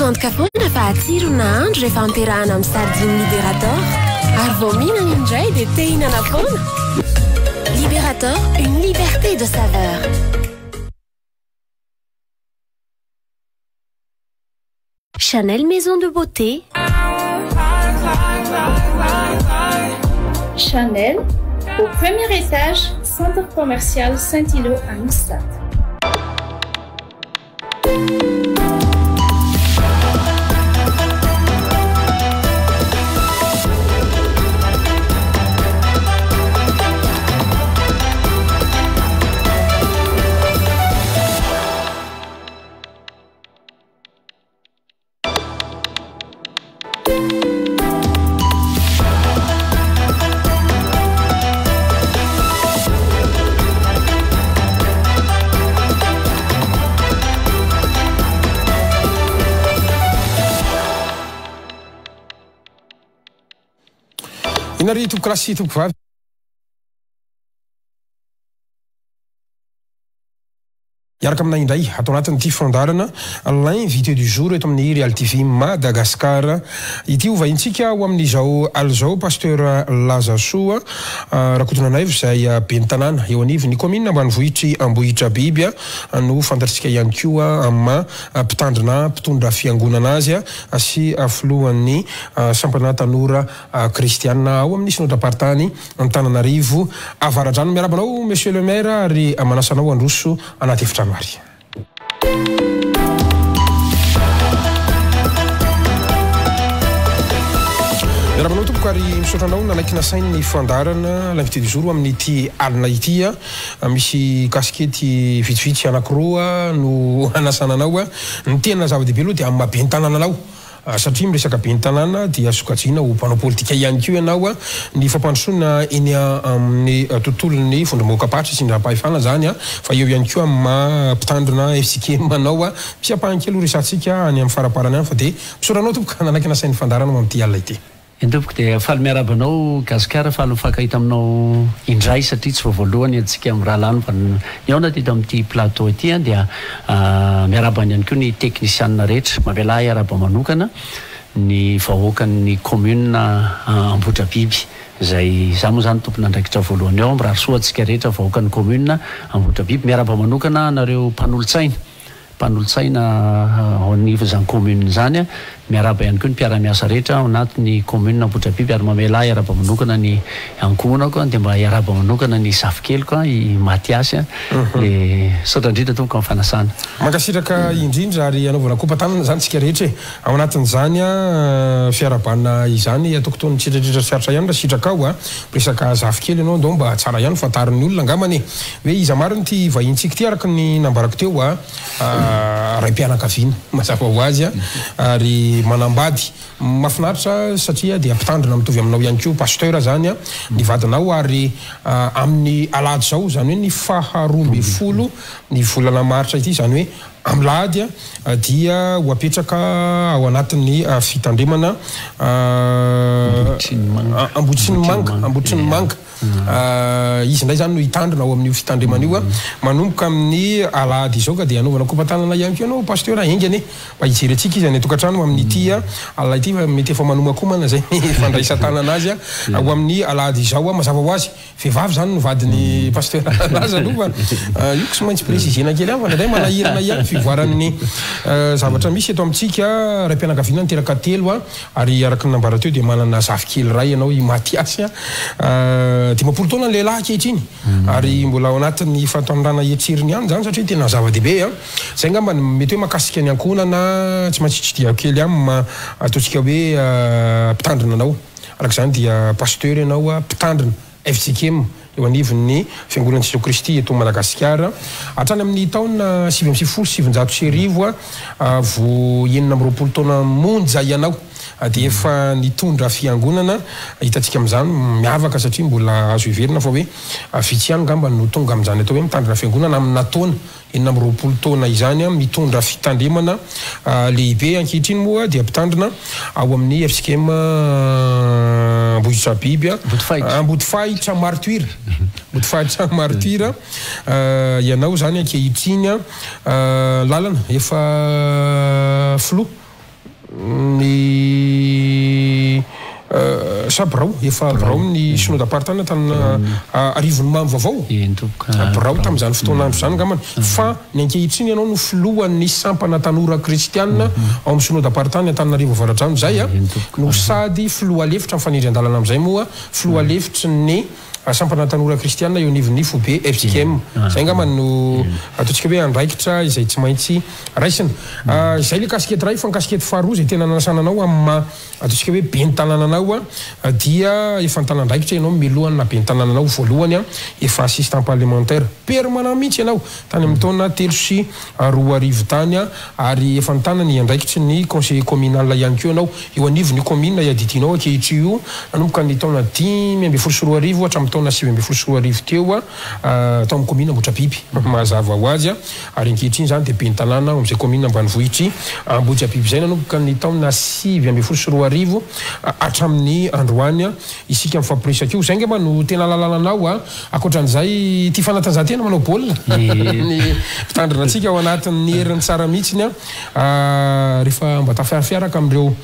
Azo antoka foana fa hatsiro ny nahandro rehefa ampiarahana amin'ny sardine Liberator. Ary vao mihinana indray dia te hihinana foana. Liberator, une liberté de saveur. Chanel Maison de Beauté. Chanel, au premier étage, centre commercial Saint-Ilot à Moussat. Inona ry tompokolahy sy tompokovavy? Hiaraka aminay indray ato anatin'ity fandaharana L'invité du jour eto amin'ny Real TV Madagascar ity ho vahintsika ho amin'izao alina izao Pasteur Lazasoa Rakotonanaivo izay ben'ny tanàna eo anivon'ny kaominina ambanivohitr'i Ambohitrabiby no fantatritsika ihany koa amin'ny maha mpitandrina mpitondra fiangonana azy sy filohan'ny sampana tanora kristiana ao amin'ny synodam-paritany Antananarivo Avaradrano. Miarahaba anao Monsieur le Maire ary manasa anao handroso anaty efitrano ary. Miarahaba anao tompoko ary misaotra anao nanaiky nasainy ny fandaharana l'invité du jour amin'ity alina ity. Misy kasikety vitsivitsy anankiroa no hanasana anao. Ny tena zava-dehibe aloha dia amin'ny maha ben'ny tanàna anao. Satria miresaka ben'ny tanàna dia sokajiana ho mpanao politika ihany koa ianao. Ny fampandrosoana eny amin'ny tontolon'ny vondrom-bahoakam-paritra sy indram-pahefana izany fa eo ihany koa amin'ny maha mpitandrina FJKM anao. Misy ampahany kely ho resahantsika any amin'ny faraparany any fa dia misaotra anao tompoko nanaiky nasain'ny fandaharana ho amin'ity alina ity. Eny tompoko dia faly miarahaba anao Gasikara, faly mifankahita aminao indray satria tsy vao voalohany antsika mirahalahy no mba nihaona teto amin'ity plateau ity an, dia miarahaba ihany koa ny teknisianina rehetra, mamelà ahy hiarahaba manokana ny vahoakan'ny commune Ambohidrabiby izay izaho moa izany tompon'andraikitra voalohany ao, mirary soa antsika rehetra vahoakan'ny commune Ambohidrabiby, miarahaba manokana anareo mpanolotsaina. Mpanolotsaina ao anivon'izany commune izany. Miarahaba ihany koa ny mpiara-miasa rehetra ao anatin'ny commune Ambohidrabiby ary mamela ahy hiarahaba manokana ny ankohonako dia mba hiarahaba manokana ny zafikeliko i Mathias. Dia misaotra indrindra tompoko amin'ny fanasana. Mankasitraka indrindra ary anaovana kopa-tanana izany isika rehetra e! Ao anatin'izany fiarahabana izany ataoko toy ny tsitratritra tsy aritra ihany raha sitrakao a! Miresaka zafikely ianao ndao mba tsara ihany fantarin'ny olona angambany e! Hoe iza marina ity vahintsika ity araka ny nambarako teo a! Raim-pianakaviana mazava ho azy a! Ary manambady. Mahafinaritra satria dia mpitandrina mitovy aminao ihany koa Pasteur izany a! Ny vadinao ary amin'ny alahady izao izany hoe ny faha 12 ny volana martsa ity izany hoe Amin'ny lahady dia ho apetraka ao anatin'ny fitandremana Ambohitrinimanga, Ambohitrinimanga. Izy indray izany no hitandrina ao amin'io fitandremana io manomboka amin'ny alahady izao ka dia hanaovana kopa-tanana ihany koa ianao Pasteur enga anie mba hijery antsika izy any an-tokantrano amin'ity alina ity fa mety efa manomakomana izay ny fandraisan-tanana azy ho amin'ny alahady izao mazava ho azy. Vehivavy zany no vadin'i Pasteur Laza aloha fa io tsy maintsy préciser-na kely ihany fa indraindray manahirana ihany fivoaran'ny zavatra misy eto amintsika. Raim-pianakaviana niteraka telo ary araka ny nambara teo dia manana zafikely iray ianao i Mathias. 50 taona ny lehilahy ankehitriny ary mbola ao anatin'ny fahatanorana hetsiheriny ihany izany satria tena zava-dehibe. Izay angamba no mety hoe mahakasika ny ankohonana tsy maintsy tsidihako kely ihany maha ataontsika hoe mpitandrina anao. Araka izany dia Pasteur ianao, mpitandrina fjkm eo anivon'ny Fiangonan'i Jesoa Kristy eto Madagasikara. Hatrany amin'ny taona 1999, vao 26 taona monja ianao dia efa nitondra fiangonana. Hitantsika amin'izany miavaka satria mbola azo heverina fa hoe vitsy ihany angamba no tonga amin'izany atao hoe mitandrina fiangonana amina taona 26 taona izany mitondra fitandremana lehibe. Ankehitriny moa dia mpitandrina ao amin'ny FCKM Ambohitrabiby, Ambodifahitra Martyr, Ambodifahitra Martyr ianao izany ankehitriny. Lalana efa filoha. Ny sa birao, efa biraon'ny synodam-paritany Antananarivonimamo vaovao? Eny tompoko. Birao tamin'izany fotoan'andro izany angambany. Fa ny ankehitriny ianao no filohan'ny sampana tanora kristiana ao amin'ny synodam-paritany Antananarivo Avaradrano izay no sady filoha lefitra mifanindry an-dalana amin'izay moa filoha lefitry ny Sampana Tanora Kristiana eo anivon'ny Foibe fjkm. Izay angamba no ataontsika hoe andraikitra izay tsy maintsy raisina. Izay ilay kasikety iray fa ny kasikety faharoa izay tena nanasana anao amin'ny maha ataontsika hoe ben'ny tanàna anao dia efa nitana andraikitra ianao mialohan'ny naha ben'ny tanàna anao voalohany efa assistant parlementaire permanent mihitsy ianao tany amin'ny taona 2003 tany ary efa nitana ny andraikitry ny conseiller communal ihany koa ianao eo anivon'io kaominina iadidianao ankehitriny io nanomboka ny taona 2015 hatramin'ny taona 2019 teo tao amin'ny kaominina Ambohitrabiby mazava ho azy ary ankehitriny izany dia ben'ny tanàna ao amin'izay kaominina ambanivohitr'i Ambohitrabiby izay nanomboka ny taona 2019 hatramin'ny androany isika mifampiresaka io. Izay angamba no tena ahalalana anao ankoatran'izay tia fanatanjahantena manao baolina ny mpitandrina antsika ao anatin'ny heriny tsara mihitsiny Rehefa mba tafiarafiaraka amin'ireo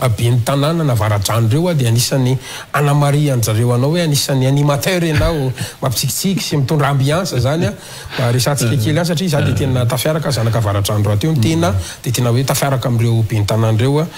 ben'ny tanàna na avaradrano ireo aho dia anisan'ny anamarihan-dry zareo anao hoe anisan'ny animateur ianao, mampitsikitsiky sy mitondra ambiance izany an. Mba resahantsika kely ihany satria izaho dia tena tafiaraka, zanaka avaradrano rahateo ny tena, dia tena hoe tafiaraka amin'ireo ben'ny tanàna ireo aho.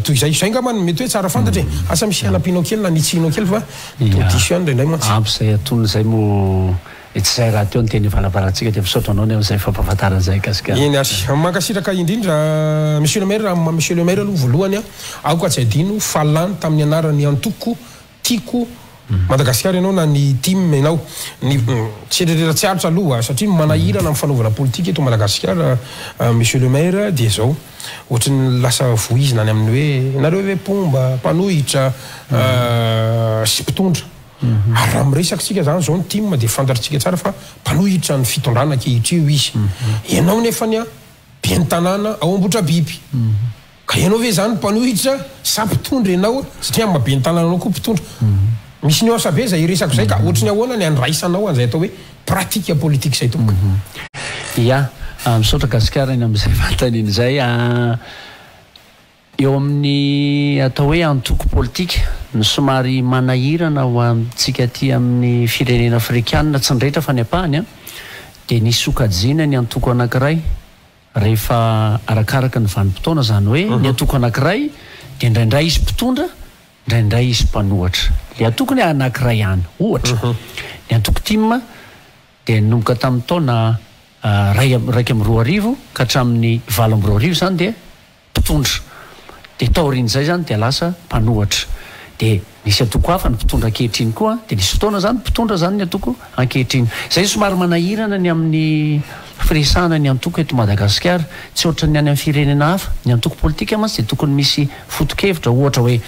Toy izay. Izay angamba no mety hoe tsara fantatra e. Asa misy hanampianao kely na anitsianao kely fa toa diso ihany indraindray mantsy. Ampy izay antonona izay moa. Tsy izay rahateo ny teny ivalavalantsika dia misaotra anao ny amin'izay fampahafantarana izay Gasikara. Eny ary. Mankasitraka indrindra Monsieur le Maire, amin'ny maha Monsieur le Maire aloha voalohany aoka tsy adino fa lany tamin'ny anaran'ny antoko Tiako Madagasikara ianao na ny tim ianao. Ny tsy eritreretina tsy aritra aloha satria ny manahirana amin'ny fanaovana politika eto Madagasikara Monsieur le Maire dia izao, ohatry ny lasa voizina any amin'ny hoe nareo ve mpomba, mpanohitra sy mpitondra. Ary raha miresaka isika izany izao ny tim dia fantatritsika tsara fa mpanohitra ny fitondrana ankehitrio izy. Ianao nefany an, ben'ny tanàna ao Ambohitrabiby. Ka ianao ve izany mpanohitra sa mpitondra ianao satria amin'ny maha ben'ny tanàna anao koa mpitondra. Misy nuance be izay resako izay ka ohatry ny ahoana ny andraisanao an'izay atao hoe pratique politique izay tompoko. Ya, misaotra Gasikara ny amin'izay fanontaniana izay. Eo amin'ny atao hoe antoko politika, ny somary manahirana ho antsika aty amin'ny firenena afrikanina, tsy ny rehetra fa ny ampahany, dia ny sokajiana ny antoko anankiray rehefa arakaraka ny vanim-potoana, izany hoe ny antoko anankiray dia indraindray izy mpitondra, indraindray izy mpanohatra. Ilay antoko anie anankiray ihany. Ohatra, ny antoko tim dia nanomboka tamin'ny taona 2001 ka hatramin'ny 2008 izany dia mpitondra. Dia taorian'izay izany dia lasa mpanohatra. Dia nisy antoko hafa ny mpitondra ankehitriny koa, dia nisy fotoana izany mpitondra izany ny antoko ankehitriny. Izay somary manahirana ny amin'ny firesahana ny antoko eto Madagasikara. Tsy ohatran'ny any amin'ny firenena hafa. Ny antoko politika mantsy dia tokony misy foto-kevitra, ohatra hoe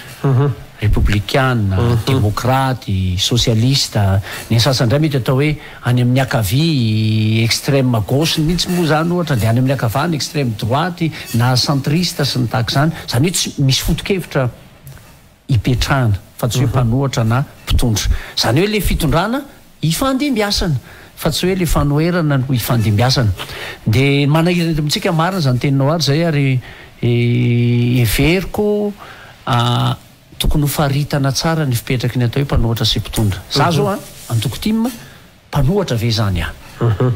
repoblikana, demokraty, sosialista. Ny sasany indray mety atao hoe Any amin'ny ankavia, extrême gauche mihitsy moa izany ohatra, dia any amin'ny ankavana, extrême droite, na centriste sy ny tahaka izany. Izany hoe tsy misy foto-kevitra ipetrahana fa tsy hoe mpanohatra na mpitondra. Izany hoe ilay fitondrana ifandimbiasana fa tsy hoe ilay fanoherana no ifandimbiasana. Dia manahirana eto amintsika, marina izany teninao ary izay ary heveriko Tokony ho faritana tsara ny fipetraky ny atao hoe mpanohatra sy mpitondra. Za zao an, antoko tim, mpanohatra ve zany aho?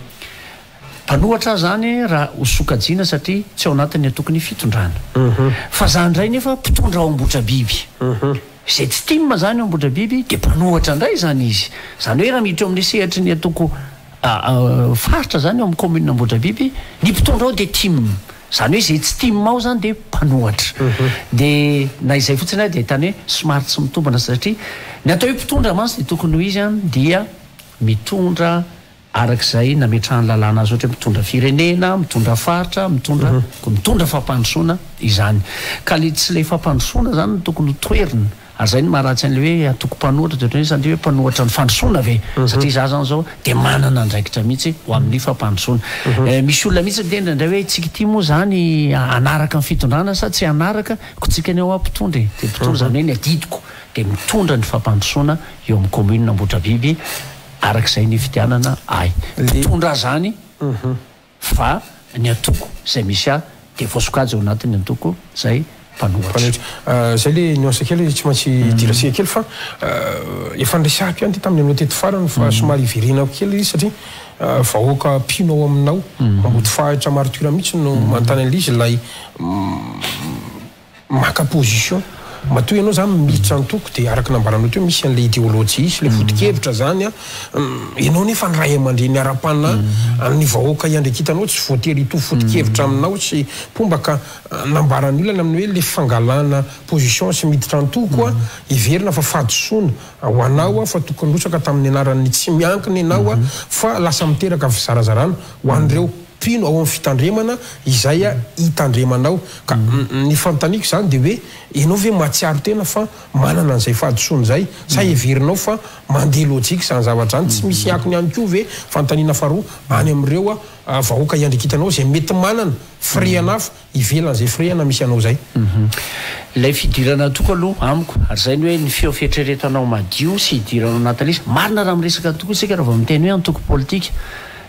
Mpanohatra aho zany raha ho sokajiana satria tsy ao anatin'ny antokon'ny fitondrana. Fa za ndray nefa mpitondra ao Ambohitrabiby. Izay tsy tim zany ao Ambohitrabiby dia mpanohatra ndray zany izy. Zany hoe raha miditra eo amin'ny sehatry ny antoko faritra zany ao amin'ny commune Ambohidrabiby, ny mpitondra ao dia tim. Izany hoe izay tsy tim ao zany dia mpanohatra. Dia na izay fotsiny ary dia ahitana hoe somary tsy mitombina satria ny atao hoe mpitondra mantsy dia tokony ho izy dia mitondra araka izay nametrahan'ny lalàna azy ohatra hoe mitondra firenena, mitondra faritra, mitondra mitondra fampandrosoana izany. Ka le tsy ilay fampandrosoana izany no tokony ho toherina. Ary zay no maharatsy an'ilay hoe antoko mpanohatra dia ohatran'ny hoe sanatria hoe mpanohatra ny fandrosoana ve? Satria za zany zao dia manana andraikitra mihitsy ho amin'ny fampandrosoana. Misy olona mihitsy miteny indraindray hoe tsika ity moa zany hanaraka ny fitondrana sa tsy hanaraka? Ko tsika anie hoa mpitondra e! Dia mpitondra zany hoe ny adidiko dia mitondra ny fampandrosoana eo amin'ny commune Ambohitrabiby araka izay nifidianana ahy. Mpitondra zany fa ny antoko izay misy ahy. Dia voasokajy ao anatin'ny antoko izay mpanohitra. Izay le nuance kely tsy maintsy idirantsika kely fa efa niresahako ihany ity tamin'ny anao teto farany fa somary iverenako kely izy satria vahoaka mpino ao aminao Ambodifahitra Martyr mihitsy no manontany an'ilay izy ilay maka position. Matoa ianao zany miditra antoko dia araka ny nambaranao teo misy an'ilay ideolojia sy ilay foto-kevitra zany an, ianao nefa ny ray aman-dreny ara-panahy an'ny vahoaka iandrekitanao tsy voatery hitovy foto-kevitra aminao sy mpomba ka nambaran'ny olona ny amin'ny hoe ilay fangalana position sy miditra antoko an, heverina fa fahadisoana ho anao fa tokony nirotsaka tamin'ny anaran'ny tsy miankina ianao fa lasa miteraka fizarazarana ho an'ireo mpino ao amin'ny fitandremana izay itandremanao. Ka ny fanontaniako izany dia hoe ianao ve mahatsiaro tena fa manana an'izay fahadisoana izay sa heverinao fa mandeha lojika izany zavatra izany? Tsy misy akony ihany koa ve, fanontaniana faharoa, any amin'ireo vahoaka iandrikitanao izay mety manana firehana hafa ivelan'izay firehana misy anao izay? Ilay fidirana antoko aloha amiko, ary izay ny hoe ny feo fieritreretanao madio sy hidiranao anatin'ilay izy. Marina raha miresaka antoko isika raha vao miteny hoe antoko politika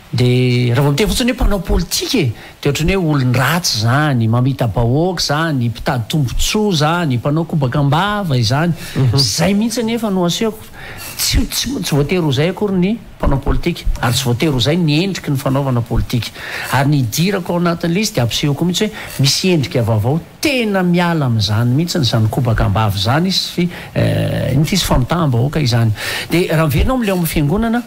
Dia raha vao miteny fotsiny hoe mpanao politika e, dia ohatran'ny hoe olon-dratsy izany, mamita-bahoaka izany, mpitady tombontsoa izany, mpanao kobaka am-bava izany. Izay mihitsy anefa no asehoko, tsy tsy tsy voatery ho izay akory ny mpanao politika, ary tsy voatery ho izay ny endriky ny fanaovana politika. Ary ny hidirako ao anatin'ilay izy dia ampisehoko mihitsy hoe misy endrika vaovao tena miala amin'izany mihitsy izany kobaka am-bava izany sy inona ity izy famitaham-bahoaka izany. Dia raha miverina ao amin'ilay ao amin'ny fiangonana,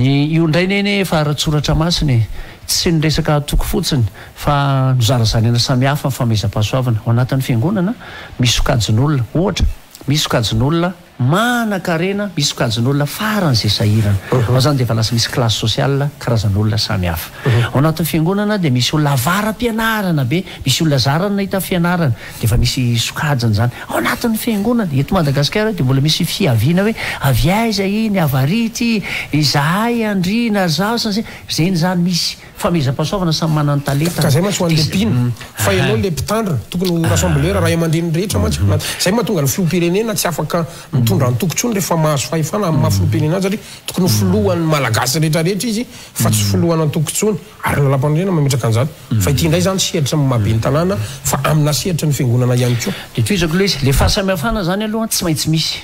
Io indray nene efa ara-tsoratra masina e! Tsy ny resaka antoko fotsiny fa nozarazanaina samihafa ny fanomezam-pahasoavana. Ao anatin'ny fiangonana, misy sokajin'olona, ohatra, misy sokajin'olona manan-karena, misy sokajin'olona faran'izay sahirana. Ao izany dia efa lasa misy classe sociale, karazan'olona samihafa. Ao anatin'ny fiangonana dia misy olona avara-pianarana be, misy olona zarany nahita fianarana. Dia efa misy sokajiny izany. Ao anatin'ny fiangonana. Eto Madagasikara dia mbola misy fiaviana hoe avy aiza iny, avaria ity, izahay andriana, ary zaho sy ny sisa. Izay izany misy fanomezam-pahasoavana samy manana ny talentany. Ka izay mantsy ho an'ilay mpino. Fa ianao ilay mpitandrina, tokony ho rassembleur, ray aman-dreny rehetra mantsy. Izay mahatonga ny filoham-pirenena tsy afaka mitondra antoko intsony rehefa mahazo fahefana amin'ny maha filoham-pirenena azy satria tokony ho filohan'ny Malagasy rehetra rehetra izy fa tsy filohan'antoko intsony. Ary ny lalàmpanorenana mametraka an'izany. Fa ity indray izany sehatry ny maha ben'ny tanàna fa amina sehatry ny fiangonana ihany koa. Dia tohizako ilay izy, ilay fahasamihafana izany aloha tsy maintsy misy.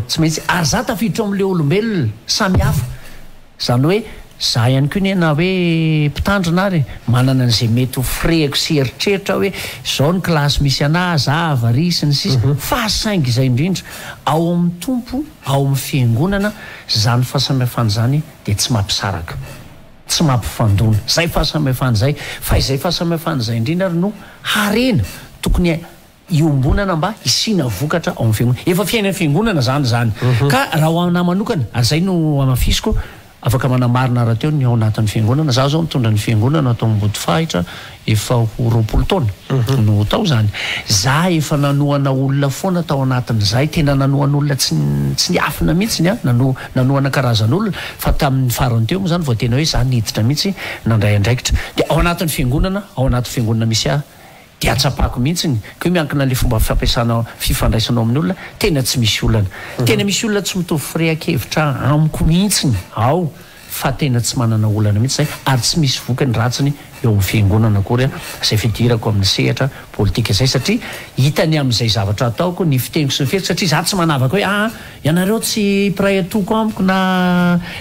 Tsy maintsy, ary za tafiditra ao amin'ilay olombelona samy hafa. Izany hoe za ihany koa anie na hoe mpitandrina ary manana an'izay mety ho firehako sy eritreritra hoe izao ny kilasy misy anah, za avaria sy ny sisa Fa saingy izay indrindra, ao amin'ny Tompo, ao amin'ny fiangonana, izany fahasamihafana izany dia tsy mampisaraka. Tsy mampifandona izay fahasamihafana izay, fa izay fahasamihafana izay indrindra ary no harena tokony iombonana mba hisiana vokatra ao amin'ny fiangonana. Efa fiainan'ny fiangonana izany izany. Ka raha ho anà manokana, ary izay no hamafisiko, afaka manamarina rahateo ny ao anatin'ny fiangonana, izaho izao nitondra ny fiangonana tao Ambodifahitra efa ho 20 taona no tao izany. Za efa nanohana olona foana tao anatin'izay, tena nanohana olona tsy tsy niafina mihitsy an, nano nanohana karazan'olona, fa tamin'ny farany teo moa izany vao tena hoe za niditra mihitsy nandray andraikitra. Dia ao anatin'ny fiangonana, ao anaty fiangonana misy ahy dia atsapako mihitsy ka io miankina le fomba fampiasana fifandraisanao amin'ny olona, tena tsy misy olana. Tena misy olona tsy mitovy firehan-kevitra amiko mihitsy ao. fa tena tsy manana olana mihitsy zay ary tsy misy vokany ratsiny eo amin'ny fiangonana akory izay fidirako amin'ny sehatra politika izay satria hitany amin'izay zavatra ataoko ny fiteniko sy ny fihetsiko satria za tsy manavaka hoe aa ianareo tsy mpiray antoko amiko na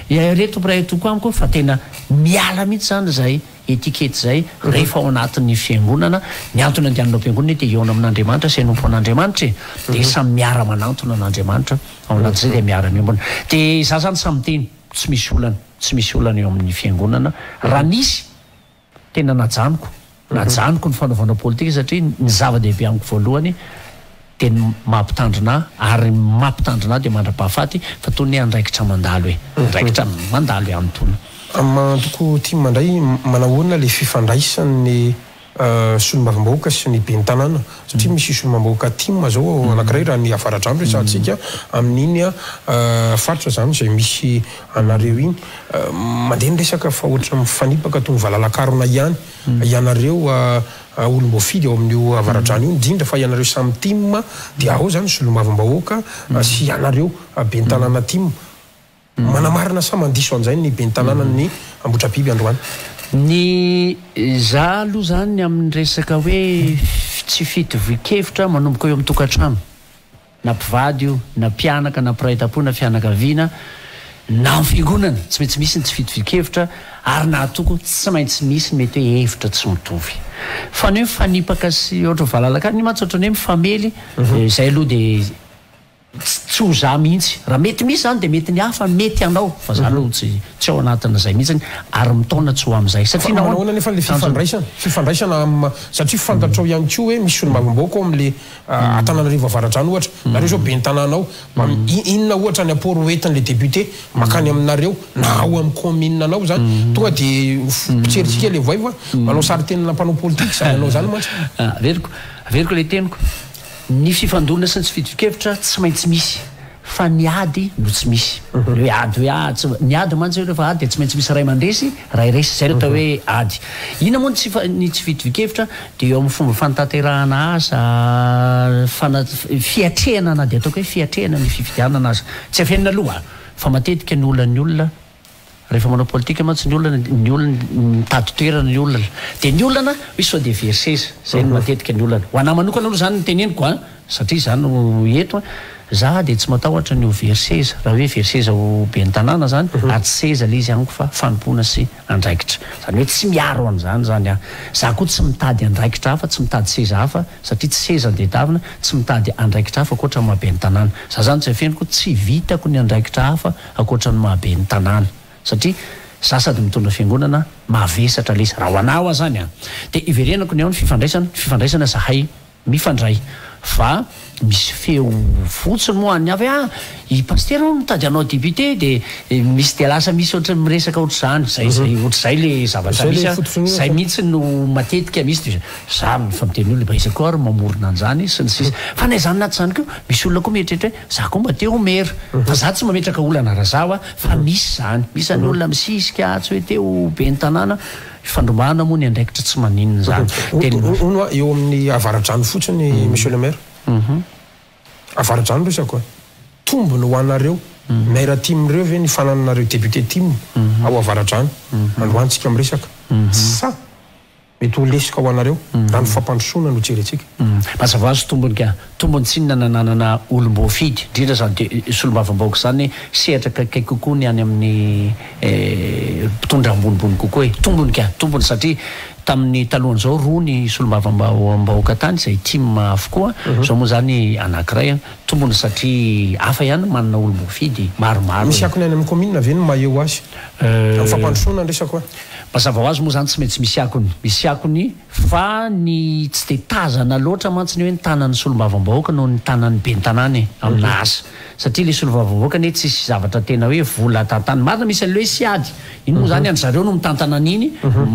ireto mpiray antoko amiko fa tena miala mihitsy zany izay etikety izay rehefa ao anatin'ny fiangonana ny antony andehanana ao am-piangonana dia hihaona amin'Andriamanitra sy hanompo an'Andriamanitra e dia samy miara manantona an'Andriamanitra ao anatin'izay dia miara miombona dia za zany samy miteny Tsy misy olana, tsy misy olana eo amin'ny fiangonana. Raha nisy, tena najanoko, najanoko ny fanaovana politika satria ny zava-dehibe amiko voalohany dia ny maha mpitandrina ahy ary ny maha mpitandrina ahy dia mandra-pahafaty fa toy ny hoe andraikitra mandalo e, andraikitra mandalo ihany itony. Amin'ny maha antoko tim indray, manahoana ilay fifandraisan'ny solombavambahoaka sy ny ben'ny tanàna satria misy solombavambahoaka tim zao anankiray raha ny avaradrano resahantsika amin'iny faritra zany izay misy anareo iny mandeha ny resaka fa ohatra mifanipaka toy ny valalakarona ihany ianareo olom-boafidy ao amin'io avaradrano io indrindra fa ianareo samy tim dia ao zany solombavambahoaka sy ianareo ben'ny tanàna tim Manamarina sa mandiso an'izay ny ben'ny tanànan'ny Ambohitrabiby androany? Ny za aloha zany amin'ny resaka hoe tsy fitovian-kevitra manomboka eo amin'ny tokantrano, na mpivady io, na mpianaka, na mpiray tampo, na fianakaviana, na amin'ny fiangonana, tsy maintsy misy ny tsy fitovian-kevitra ary na antoko tsy maintsy misy ny mety hoe hevitra tsy mitovy. Fa ny hoe mifanipaka sy ohatran'ny valalakanina io mantsy ohatran'ny hoe mifamely, izay aloha dia Tsy ho za mihitsy. Raha mety misy zany dia mety ny hafa mety hanao fa za aloha tsy tsy ao anatin'izay mihitsiny ary mitaona tsy ho amin'izay satria nahoana? Manahoana anefa le fifandraisana? Fifandraisana am satria fantatrao ihany koa hoe misy solombavambahoaka ao amle Antananarivo Avaradrano ohatra, nareo zao ben'ny tanàna ao, inona ohatra ny apport hoentin'le député makany aminareo na ao amin'ny commune anao zany? Tonga de potseritsika le voay fa manao saritenina mpanao politika zany anao zany mantsy. Averiko averiko le teniko. Ny fifandonana sy ny tsy fitovian-kevitra tsy maintsy misy fa ny ady no tsy misy. Ny hoe ady hoe ah tsy, ny ady mantsy hoe rehefa ady dia tsy maintsy misy iray mandresy, iray resy, izay no atao hoe ady. Inona moa ny tsy ny tsy fitovian-kevitra? Dia eo amin'ny fomba fanatanterahana asa, fana- fiatrehana na dia ataoko hoe fiatrehana ny fifidianana aza. Tsy afenina aloha fa matetika ny olan'ny olona Rehefa manao politika mantsy ny olona, ny olona mitady toerana ny olona. Dia ny olana hoe sao dia very seza. Izay no matetika ny olana. Ho anà manokana aloha izany no teneniko an, satria izaho no eto an, za dia tsy matahotra ny ho very seza, raha hoe very seza ho ben'ny tanàna izany, ary tsy seza ilay izy amiko fa fanompoana sy andraikitra. Izany hoe tsy miaro an'izany izany aho. Za koa tsy mitady andraikitra hafa, tsy mitady seza hafa, satria tsy seza no tadiavina, tsy mitady andraikitra hafa ankoatra ny maha ben'ny tanàna. Za izany tsy afeniko, tsy vitako ny andraikitra hafa ankoatra ny maha ben'ny tanàna satria za sady mitondra fiangonana mavesatra lesy raha ho anah hoa zany an! de iverenako ny ao ny fifandraisana, ny fifandraisana zahay mifandray fa misy feo fotsiny moa any hafa hoe ah i pasitera hono mitady hanao député de misy de lasa misy ohatran'ny miresaka ohatr'izany, zay zay ohatr'izay le zavatra misy an, zay mihitsy no matetika misy de za mifampiteny olona mba iza koa ary mamorona an'izany sy ny sisa fa na izany na tsy izany koa misy olona koa mieritreritra hoe Za koa mba te ho maire fa za tsy mametraka olana raha za hoa fa misy zany, misy zany olona misisika tsy hoe te ho ben'ny tanàna, ifandrombahana moa ny andraikitra tsy maninona zany. Hono hoa eo amin'ny avaradrano fotsiny monsieur le maire, avaradrano resako a, tombony ho anareo maire tim reo ve ny fanananareo député tim ao avaradrano androany tsika miresaka sa? Mety ho lesoka ho anareo raha ny fampandrosoana no jerentsika. Mazava ho azy tombony ka. Tombony tsinona nananana olom-boafidy, indrindra izany de solombavambahoaka izany sehatra akaikikaiky kokoa ny any amin'ny mpitondra ambonimbony kokoa e. Tombony ka, tombony satria tamin'ny talohan'izao roa ny solombavambahoaka tany izay tim avokoa, izao moa izany anankiray. Tombony satria hafa ihany ny manana olom-boafidy maromaro e. Misy akony any amin'ny kaominina ve ny maha eo azy? Amin'ny fampandrosoana ny resako a. Mazava ho azy moa izany tsy maintsy misy akony. Misy akony fa ny tsy dia tazana loatra mantsy ny hoe ny tanan'ny solombavambahoaka noho ny tanan'ny ben'ny tanàna e, amina asa. Satria ilay solombavambahoaka anie tsisy zavatra tena hoe vola tantaniny. Marina misy an'ilay hoe siady. Iny moa izany an-dry zareo no mitantana an'iny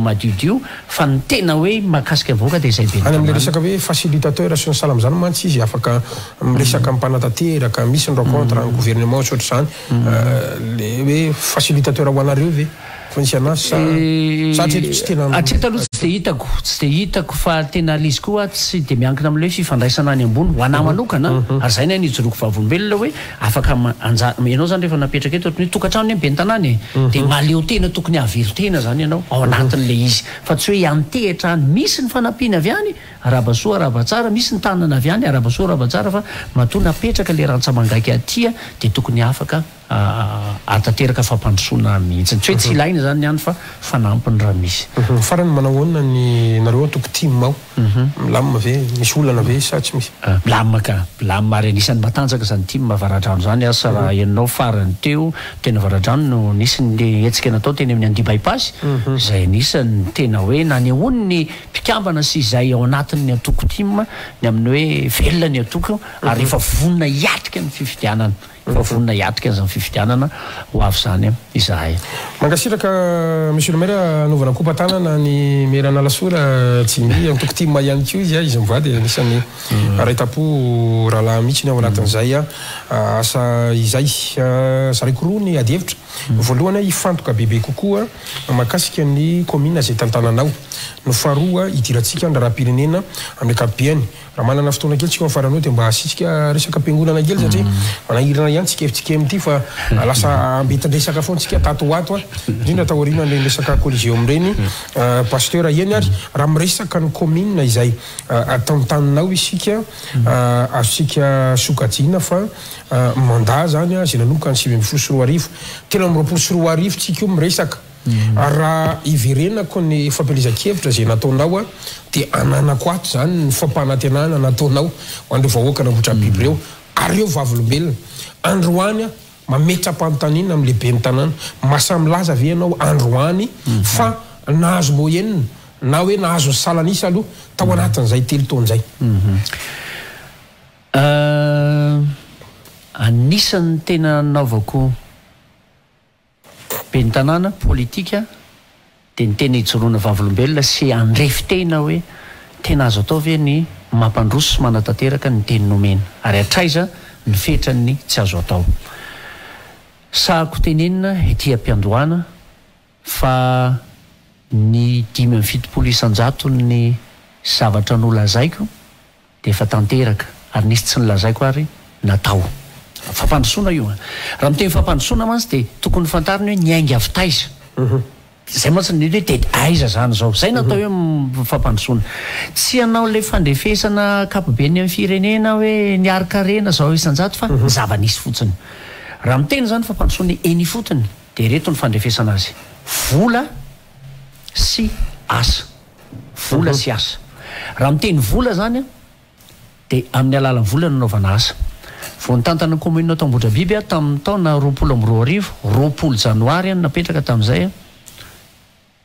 madiodio fa ny tena hoe mahakasika ny vahoaka dia izay ben'ny Any amin'ilay tanàna. resaka hoe facilitateur sy ny sahala amin'izany mantsy izy afaka miresaka amin'ny mpanatanteraka, misy ny rencontre any gouvernement sy ohatr'izany. Le hoe facilitateur ho anareo ve? Fa nisy anazy sa sa hatreto tsy tena. Hatreto aloha tsy dia hitako, tsy dia hitako fa tena ilay izy koa tsy dia miankina amin'ilay hoe fifandraisana any ambony, ho anà manokana ary izay ny ahy no ijoroako vavolombelona hoe afaka anja, ianao izany rehefa napetraka eto ohatran'ny hoe tokantrano anie ny ben'ny tanàna e, dia mahaleo tena tokony hahavelon-tena izany ianao ao anatin'ilay izy fa tsy hoe hiantehitra any, misy ny fanampiana avy any, arahaba soa arahaba tsara, misy ny tanana avy any, arahaba soa arahaba tsara fa matoa napetraka ilay rantsa-mangaika aty dia tokony afaka Ahatanteraka fampandrosoana mihitsy. Tsy hoe tsy ilaina izany ny any fa fanampiny raha misy. Farany manao ahoana ny nareo antoko tim ao? Milamina ve? Misy olana ve sa tsy misy? Milamina ka. Milamina ary anisan'ny matanjaka izany tim Avaradrano izany. Asa raha henonao farany teo teny Avaradrano no nisy ny hetsika natao teny amin'ny Andia By-pass izay anisan'ny tena hoe nanehoany ny mpikambana sy izay ao anatin'ny antoko tim ny amin'ny hoe velona ny antoko ary efa vonona hiatrika ny fifidianana. Efa vonona hiatrika an'izany fifidianana ho avy izany izahay. Mankasitraka Monsieur le Maire anaovana kopa-tanana ny Maire Analasora Jimmy, antoko tim ihany koa izy, izy mivady anisan'ny ray tampo rahalahy mihitsy ao anatin'izay asa izay. Zaraiko roa ny adihevitra, voalohany hifantoka bebe kokoa mahakasika ny kaominina izay tantananao, ny faharoa hidirantsika ny raharaham-pirenena amin'ny ankapobeny. Raha manana fotoana kely tsika ao farany ao dia mba asiantsika resaka am-piangonana kely satria manahirana ihany. ihany tsika tsika amin'ity fa lasa ambentin-dresaka foana tsika tato ho ato a, indrindra taorian'ireny resaka Coliseum ireny. Pasteur, eny ary raha miresaka ny commune izay tantaninao isika, azontsika sokajiana fa mandat zany izay nanomboka ny 2019, 2023 tsika io miresaka. Ary raha hiverenako ny fampielezan-kevitra izay nataonao dia ananako ato izany ny fampanantenana nataonao ho an'ireo vahoakan'Ambohidrabiby ireo ary ireo vavolombelona. Androany aho mametra-panontaniana amin'ny lehiben'ny tanàna, mahasahy milaza ve ianao androany fa nahazo moyenne na hoe nahazo ny salan'isa aloha tao anatin'izay 3 taona izay? Anisan'ny tena nanaovako Ben'ny tanàna, politika, dia ny tena ijoroana vavolombelona sy handrefy tena hoe tena azo atao ve ny mampandroso sy manatanteraka ny teny nomena ary hatraiza ny fetran'ny tsy azo atao. Sahako tenenina ety am-piandohana fa ny 75 isan-jaton'ny zavatra nolazaiko dia efa tanteraka ary nisy tsy nolazaiko ary natao. Fampandrosoana io an! Raha miteny fampandrosoana mantsy dia tokony fantarina hoe niainga avy taiza. Izay mantsy ny hoe dia aiza izany izao. Izay no atao hoe fampandrosoana. Tsy hanao ilay fandrefesana ankapobeny amin'ny firenena hoe ny harin-karena izao isan-jato fa ny zava-nisy fotsiny. Raha miteny izany fampandrosoana eny ifotony dia ireto ny fandrefesana azy, vola sy asa. Vola sy asa. Raha miteny vola izany aho dia amin'ny alalan'ny vola no anaovana asa. Vao nitantana ny commune tao Ambohidrabiby aho tamin'ny taona 2020, 20 janoary aho no napetraka tamin'izay,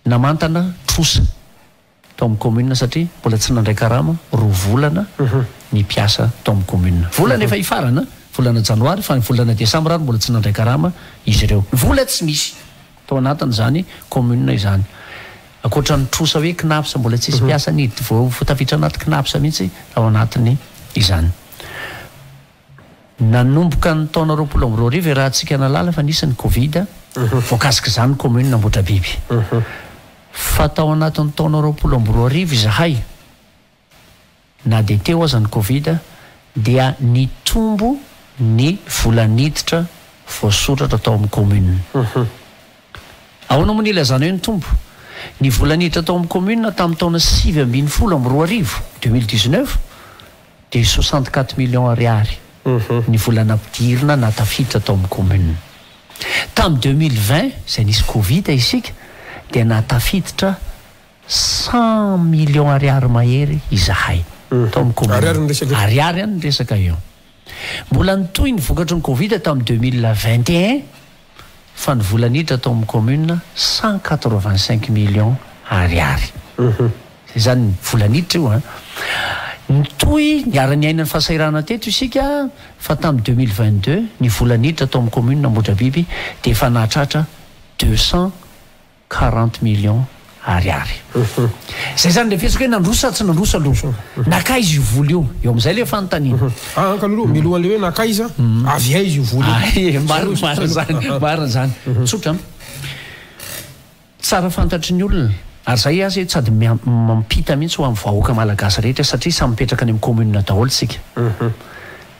namantana trosa tao amin'ny commune satria mbola tsy nandray karama 2 volana ny mpiasa tao amin'ny commune. Volana efa hifarana, volana janoary, fa ny volana desambra ary mbola tsy nandray karama izy ireo. Vola tsy misy tao anatin'izany commune izany. Ankoatra ny trosa hoe Cnaps mbola tsisy mpiasa niditra vao tafiditra anaty Cnaps mihitsy tao anatiny izany. Nanomboka ny taona 2020 iarahantsika nahalala fa nisy ny Covid, voakasik'izany ny commune Ambohidrabiby. Fa tao anatin'ny taona 2020 izahay Na dia teo aza ny Covid dia nitombo ny vola niditra voasoratra tao amin'ny commune. Ahoana moa no ilazana hoe nitombo? Ny vola niditra tao amin'ny commune tamin'ny taona 2019, 2019, dia 64 millions ariary ny vola nampidirina na tafiditra tao amin'ny commune. Tamin'ny 2020 izay nisy Covid isika dia nahatafiditra 100 millions ariary mahery izahay tao amin'ny commune. Ariary ny resaka eo. Ariary ihany ny resaka eo. Mbola nitohy ny vokatry ny covid tamin'ny 2021 fa ny vola niditra tao amin'ny commune 185 millions ariary. Izay izany ny vola niditra io an. Nitohy niara-niaina ny fahasahiranana teto isika fa tamin'ny 2022 ny vola niditra tao amin'ny commune Ambohidrabiby dia efa nahatratra 200 40 millions ariary. Zay zany refesiko hoe nandroso sa tsy nandroso aloha. Nakaiza io vola io? Eo amizay le fanontaniana. Ah ka loloha, mialohan'le hoe nakaiza, avy aiza io vola io? Marina, marina zany, marina zany. Tsotra an. Tsara fantatry ny olona, ary zay aza sady mampita mihitsy ho an'ny vahoaka malagasy rehetra satria samy mipetraka any amin'ny commune daholo tsika.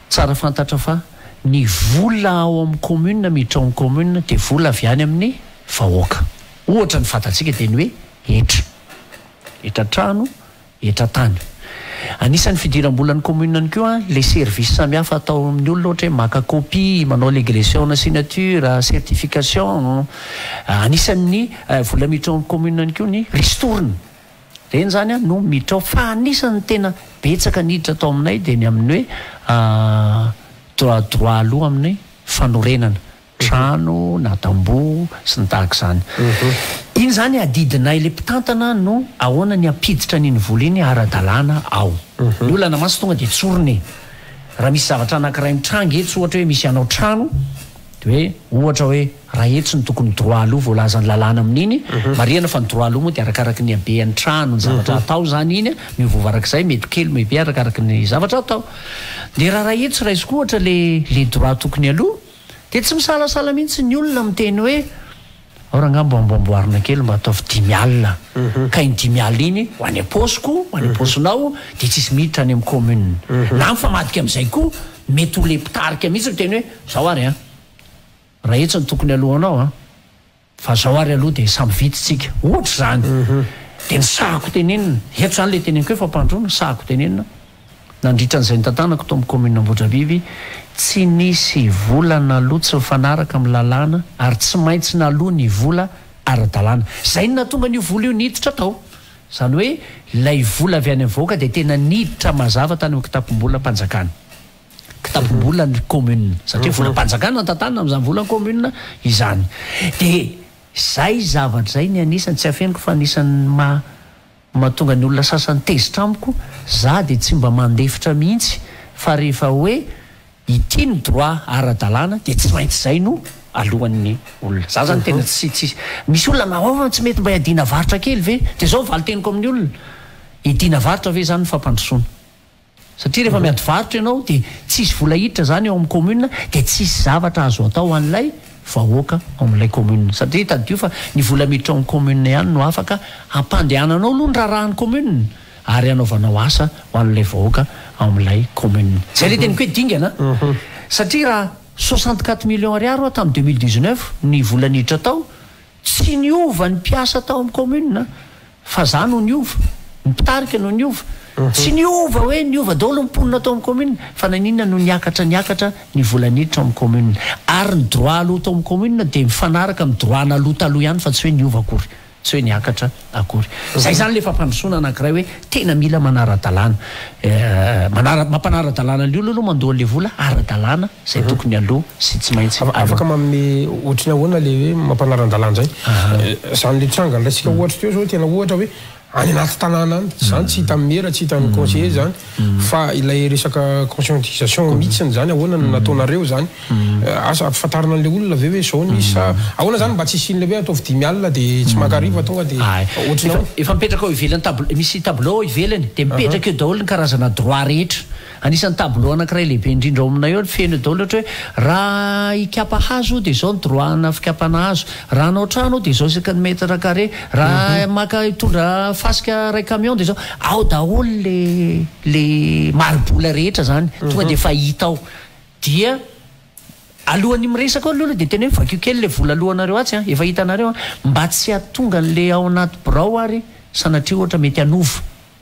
Tsara fantatra fa ny vola ao amin'ny commune miditra ao amin'ny commune dia vola avy any amin'ny vahoaka. Ohatra ny fantatsika dia ny hoe hetra. Hetra trano, hetra tany. Anisan'ny fidiram-bolan'ny commune ihany koa ilay service samihafa atao amin'ny olona ohatra hoe maka copie, manao légression signature, certification. Anisan'ny vola miditra ao amin'ny commune ihany koa ny ristourne. Ireny izany no miditra ao fa anisan'ny tena betsaka niditra tao aminay dia ny amin'ny hoe droit droit aloha amin'ny fanorenana trano na tamboho sy ny tahaka izany. Iny izany adidinay ilay mpitantana no ahoana ny hampiditra an'iny vola iny ara-dalàna ao. Ny olana mantsy tonga dia tsorina e. Raha misy zavatra anankiray mitranga etsy ohatra hoe misy hanao trano Dia hoe ohatra hoe raha etsy no tokony droit aloha voalazan'ny lalàna amin'iny, marihana fa ny droit aloha moa dia arakaraky ny habean'ny trano, ny zavatra atao izany iny, miovaova arak'izay, mety kely mety be arakaraky ny zavatra atao. Dia raha raha etsy raisiko ohatra le le droit tokony aloha dia tsy misalasala mihitsy ny olona miteny hoe ao rangahy mba amboamboarina kely mba ataovy 50 alina, ka iny 50 alina iny ho any am-paosiko, ho any am-paosinao dia tsisy miditra any amin'ny commune. Na mifamadika amin'izay koa. Mety ho le mpitarika mihitsy miteny hoe zao ary an, raha etsy no tokony alohanao an, fa zao ary aloha dia samy vita tsika. Ohatra izany. Dia ny sahako tenenina, eto izany le teneniko hoe fampandroana, sahako tenenina, nandritra an'izay nitantanako tao amin'ny commune Ambohidrabiby, tsy nisy vola naloa tsy mifanaraka amin'ny lalàna ary tsy maintsy naloa ny vola ara-dalàna. Izay no nahatonga an'io vola io niditra tao. Izany hoe ilay vola avy any amin'ny vahoaka dia tena niditra mazava tany amin'ny kitapom-bolam-panjakana. Kitapom-bolan'ny commune. Satria volam-panjakana no tantanina amin'izany volan'ny commune izany. Dia izay zavatra izay ny anisany, tsy afeniko fa anisan'ny maha mahatonga ny olona sasany tezitra amiko, za dia tsy mba mandefitra mihitsy fa rehefa hoe Ity ny droit ara-dalàna dia tsy maintsy izay no alohan'ny olona. Za zany tena tsy tsy misy olona nahoana tsy mety mba hiadiana varotra kely ve? Dia izao ny valin-teniko amin'ny olona, hiadiana varotra ve izany ny fampandrosoana? Satria rehefa miady varotra ianao dia tsisy vola hiditra izany ao amin'ny commune dia tsisy zavatra azo atao ho an'ilay vahoaka ao amin'ilay commune. Satria tadidio fa ny vola miditra ao amin'ny commune ihany no afaka hampandehananao aloha ny raharahan'ny commune. ary hanaovanao asa ho an'ilay vahoaka ao amin'ilay commune. Zay le teniko hoe dingana an! Satria raha 64 millions ariary hoa tamin'ny 2019 ny vola niditra tao, tsy niova ny mpiasa tao amin'ny commune fa za no niova, ny mpitarika no niova. Tsy niova hoe niova daholo ny mponina tao amin'ny commune fa naninona no niakatra niakatra ny vola niditra ao amin'ny commune. Ary ny droit aloa tao amin'ny commune dia mifanaraka amin'ny droit naloa taloha ihany fa tsy hoe niova akory. Tsy hoe niakatra akory. Izay izany ilay fampandrosoana anankiray hoe tena mila manara-dalàna. Manara, mampanara-dalàna ny olona aloha mandoa an'ilay vola ara-dalàna izay tokony aloa sy tsy maintsy aloa. Afaka manome ohatry ny ahoana ilay hoe mampanaran-dalàna izay? Izany ilay tranga niraisika ohatra teo izao tena ohatra hoe any anaty tanàna any, izany tsy hitan'ny mera, tsy hitan'ny conseiller izany fa ilay resaka conscientisation mihitsiny izany ahoana no nataonareo izany? Asa ampifantarina an'ilay olona ve hoe zao ny sa ahoana zany mba tsy hisian'ilay hoe ataovy dimy alina dia tsy maka hariva tonga dia ohatry ny ahoana? Efa mipetraka ao ivelany tableau, misy tableau ao ivelany dia mipetraka eo daholo ny karazana droit rehetra. Anisan'ny tableau anankiray lehibe indrindra ao aminay ao feno eo daholo ohatra hoe raha hikapa hazo dia izao ny droit ana fikapana hazo, raha hanao trano dia izao isaky ny mètre carré, raha maka hitondra fasika iray camion dia izao. Ao daholo le le mari-bola rehetra zany, tonga dia efa hita ao. Dia alohan'ny miresaka ao aloha dia tena hoe vakio kely ilay vola alohanareo atsy an, efa hitanareo an, mba tsy hahatonga an'ilay ao anaty birao ary sanatria ohatra mety hanova,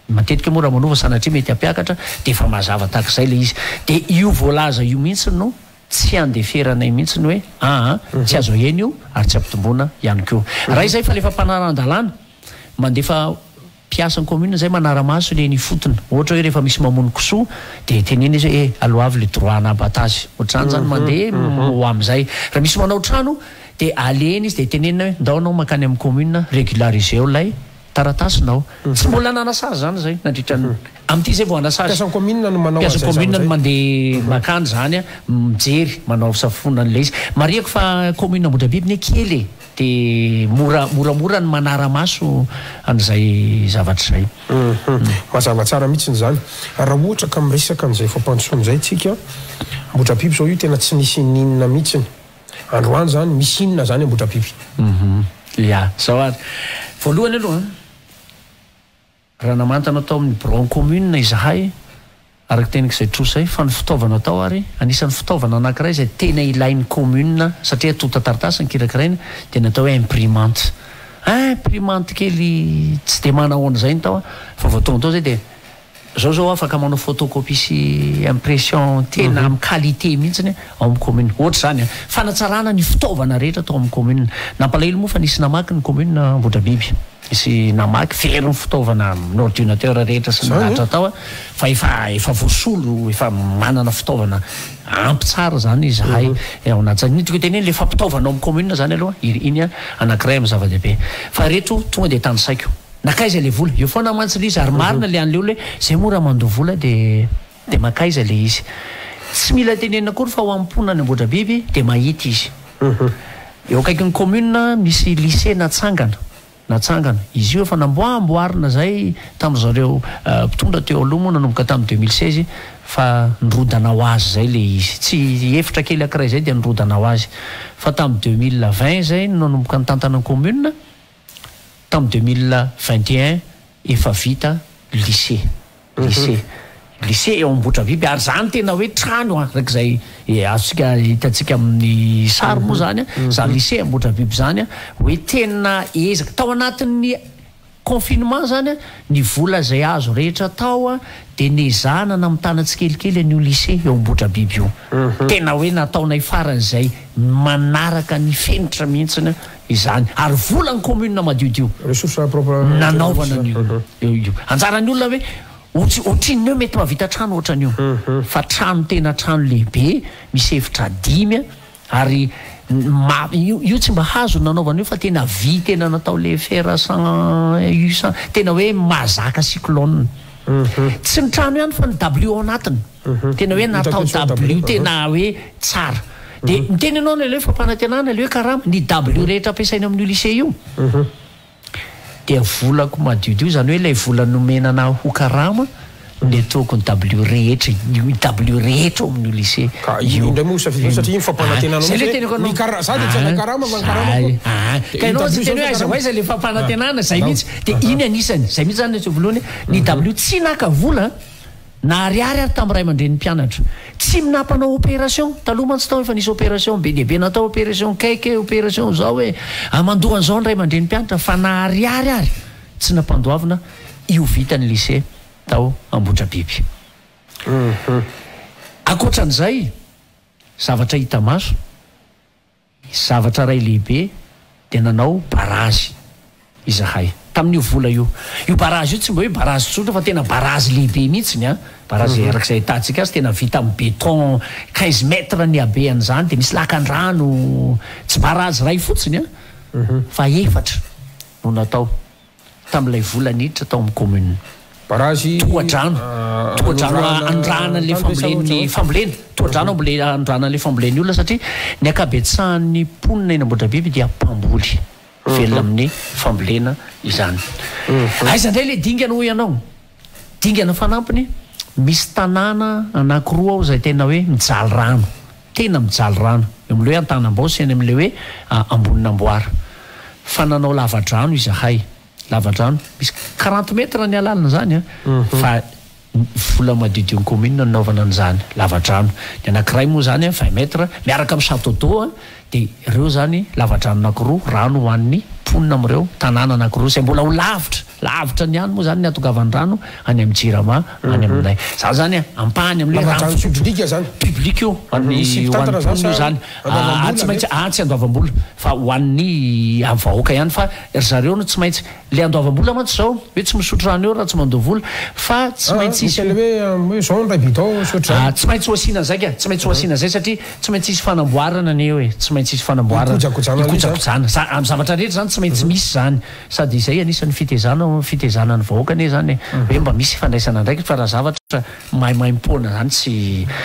matetika moa raha manova sanatria mety hampiakatra dia efa mazava tahaka izay ilay izy. Dia io voalaza io mihitsy no tsy andeferanay mihitsy ny hoe aa tsy azo ahena io ary tsy ampitomboina ihany koa. Raha izay fa ilay fampanaran-dalàna mandefa Mpiasan'ny commune zay manara-maso le eny ifotony, ohatra hoe rehefa misy mamono kisoa de teneno izy hoe eh aloavy le droit hanabata azy, ohatr'izany zany mandeha ho amin'izay. Raha misy manao trano de alehiny izy de tenenina hoe ndao anao mankany amin'ny commune régulariseo ilay taratasinao. Tsy mbola nanasazy zany zay nandritra ny, amin'ity zay vao hanasazy. Mpiasan'ny commune no manao an'izay zavatra izay. Mpiasan'ny commune no mandeha mankany zany mijery manao fisafoana an'ilay izy. Marihako fa commune Ambohidrabiby anie kely e. Dia mora moramora ny manara-maso an'izay zavatra izay. Hum. Mazava tsara mihitsiny izany. Raha ohatra ka miresaka an'izay fampandrosoana izay tsika, Ambohidrabiby izao io tena tsy nisy ininona mihitsiny. Androany izany misy inona izany Ambohidrabiby? Hum. Ya, izao ary. Voalohany aloha an. Raha namantana tao amin'ny biraon'ny commune izahay, araka teniko izay trosa izay, fa ny fitaovana tao ary, anisan'ny fitaovana anankiray izay tena ilain'ny commune satria antontan-taratasy ny kirakiraina dia ny atao hoe imprimante. Imprimante kely tsy dia manahoana izay ny tao fa vao tonga tao izay dia izao izao afaka manao photocopie sy impression tena amin'ny qualité mihitsy ao amin'ny commune. Ohatra izany an, fanatsarana ny fitaovana rehetra tao amin'ny commune. Nampalahelo moa fa nisy namaky ny commune Ambohidrabiby. Nisy namaky, very ny fitaovana, ny ordinateur rehetra sy ny lahatra tao fa efa efa voasolo, efa manana fitaovana ampy tsara izany izahay ao anatin'izany. Ny tiako tenenina ilay fampitaovana ao amin'ny commune izany aloha, iny anankiray amin'ny zava-dehibe. Fa ireto tonga dia tanisaiko. Nankaiza ilay vola? Eo foana mantsy ilay izy ary marina ilay an'ilay olona hoe izay moa raha mandoa vola dia dia mankaiza ilay izy. Tsy mila tenenina akory fa ho an'ny mponina any Ambohidrabiby dia mahita izy. Eo akaikin'ny commune misy lycée natsangana, natsangana. Izy io efa namboamboarina zay tamin'ny zareo mpitondra teo aloha moa nanomboka tamin'ny 2016 fa nirodana ho azy zay le izy. Tsy efitra kely ankiray zay dia nirodana ho azy. Fa tamin'ny 2020 zay no nanomboka nitantana ny commune, tamin'ny 2021 efa vita lycée. Lycée. Lycée eo Ambohitrabiby ary zany tena hoe trano an, araka izay azontsika hitantsika amin'ny sary moa zany an, zany lycée Ambohitrabiby zany an, hoe tena ezaka tao anatin'ny confinement zany an, ny vola izay azo rehetra tao an dia nezahana namitana tsikelikely an'io lycée eo Ambohitrabiby io. Tena hoe nataonay faran'izay manaraka ny fenitra mihitsiny izany ary volan'ny commune madiodio Ressources propres nanaovana an'io io. Anjaran'ny olona hoe Ohatry ohatrinona eo mety mahavita trano ohatran'io fa trano tena trano lehibe misy efitra dimy ary ma io io tsy mba hazo no nanaovana io fa tena vy tena natao le fer sans u sans tena hoe mahazaka cyclone tsy ny trano ihany fa ny dabilio ao anatiny tena hoe natao dabilio tena hoe tsara de miteny ianao le hoe fampanantenana le hoe karama ny dabilio rehetra ampiasaina amin'io lycée io Dia volako madiodio, izany hoe ilay vola nomena anah ho karama no netohako ny dabilio rehetra, ny dabilio rehetra ao amin'io lycée Ka io. iny indray moa safidy satria iny fampanantenanao Zay mihitsy le teniko hoe anao. ny kara- za dia tsy hanao karama fa ny karamako Zay, ah. dia Ka iny ianao tsy dabilio niteny zao hoe aiza ho karama. aiza le fampanantenana, zay Ah. mihitsy. Dia iny anisany, zay mihitsy zany no atao voalohany, ny dabilio tsy naka vola. Na ariary ary tamin'ny ray aman-drenin'ny mpianatra. Tsy nampanao opération. Taloha mantsy tao efa nisy opération be dia be natao, opération cake e, opération zao e. Mandoa an'izao ny ray aman-drenin'ny mpianatra fa na ariary ary tsy nampandoavina io vitan'ny lycée tao Ambohitrabiby. Ankoatran'izay, zavatra hita maso. Zavatra iray lehibe dia nanao barazy izahay tamin'io vola io. Io barazy io tsy mba hoe barazy tsotra fa tena barazy lehibe mihitsiny an! Barazy araka izay ahitantsika azy tena vita amin'ny béton 15 mètres ny habean'izany dia misy lakan-drano, tsy barazy iray fotsiny an! Fa efatra no natao. tamin'ilay vola niditra tao amin'ny commune. Barazy Tohadrano, tohadrano anondrahana an'ilay fambolen'ny fambolena, tohadrano ambole- anondrahana an'ilay fambolen'ny olona satria ny ankabetsahan'ny mponina eny Ambohidrabiby dia mpamboly, velona amin'ny fambolena izany. Aiza indray ilay dingana hoy ianao? Dingana fanampiny, misy tanàna anankiroa ao izay tena hoe mijaly rano, tena mijaly rano, eo amin'ilay hoe Antanambao sy any amin'ilay hoe Amboninamboara. Fa nanao lavadrano izahay, lavadrano, misy quarante mètres ny halalin'izany an, fa vola madiodion'ny commune no nanaovana an'izany, lavadrano. Ny anankiray moa izany an, vingt mètres, miaraka amin'ny château d'eau an, Dia ireo izany lavadrano anankiroa, rano ho an'ny mponina amin'ireo tanàna anankiroa izay mbola ho lavitra, lavitra ny any moa izany ny hatongavan'ny rano any amin'ny Jirama any aminay. Izany izany ampahany amin'ny hoe rano Lavadrano fisotro. public izany? Public io, ho an'ny Misy ho an'ny mpitantana izany mponina io sa izany. andoavam-bola Tsy ve? maintsy, tsy andoavam-bola fa ho an'ny amin'ny vahoaka ihany fa ry zareo no tsy maintsy, ilay andoavam-bola mantsy izao hoe tsy misotro rano eo raha tsy mandoa vola fa tsy Ah, maintsy misy hisy an'ilay hoe hoe izao ny iray bidon sy ohatr'izany. Ah, tsy maintsy ho asiana an'izay ka, tsy maintsy ho asiana an'izay satria tsy maintsy hisy fanamboarana anie eo e, tsy maintsy hisy fanamboarana. Hikojakojana an'ilay izy zany. Hikojakojana. Za- amin'ny zavatra rehetra izany tsy maintsy misy izany. Sady izay anisan'ny fitezana, fitezana ny vahoaka anie izany e, hoe mba misy fandraisana andraikitra fa raha zavatra maimaimpoana izany tsy.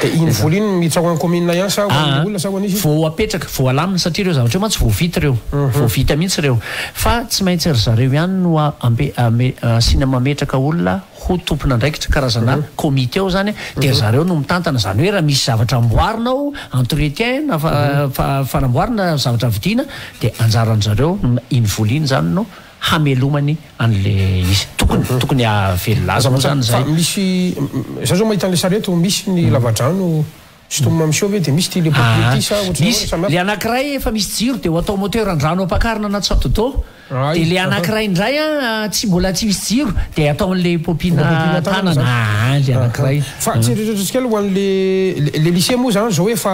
Dia iny vola iny miditra ho an'ny commune ihany sa ho an'ny Aa, olona sa ho an'iza? vao apetraka, vao alamina satria ireo zavatra ireo mantsy vao vita ireo, vao vita mihitsy ireo. Fa tsy maintsy ry zareo ihany no ampe- ame- asiana mametraka olona ho tompon'andraikitra, karazana comité ao izany, dia ry zareo no mitantana, izany hoe raha misy zavatra amboarina ao, entretien na fa- fanamboarana zavatra vidiana, dia anjaran-dry zareo no iny vola iny izany no hamelomany an'le izy. Tokony, tokony hahavelona azy moa Mazava izany tsara. izay. Fa misy, za zao mahita an'le sary eto, misy ny lavadrano sintomina miseho ve dia misy ity le pompier ity sa ohatran'ny Misy, ahoana samy hafa? le anankiray efa misy jiro dia ho atao moteur an-drano ampakarina anaty château d'eau. Ay, Dia le aha. anankiray indray an, tsy mbola tsy misy jiro dia atao an'le Pompiana pompiana tanana tanana. zany. Aa, le anankiray. Fa tsy eritreretintsika kely ho an'le le lycée moa zany zao efa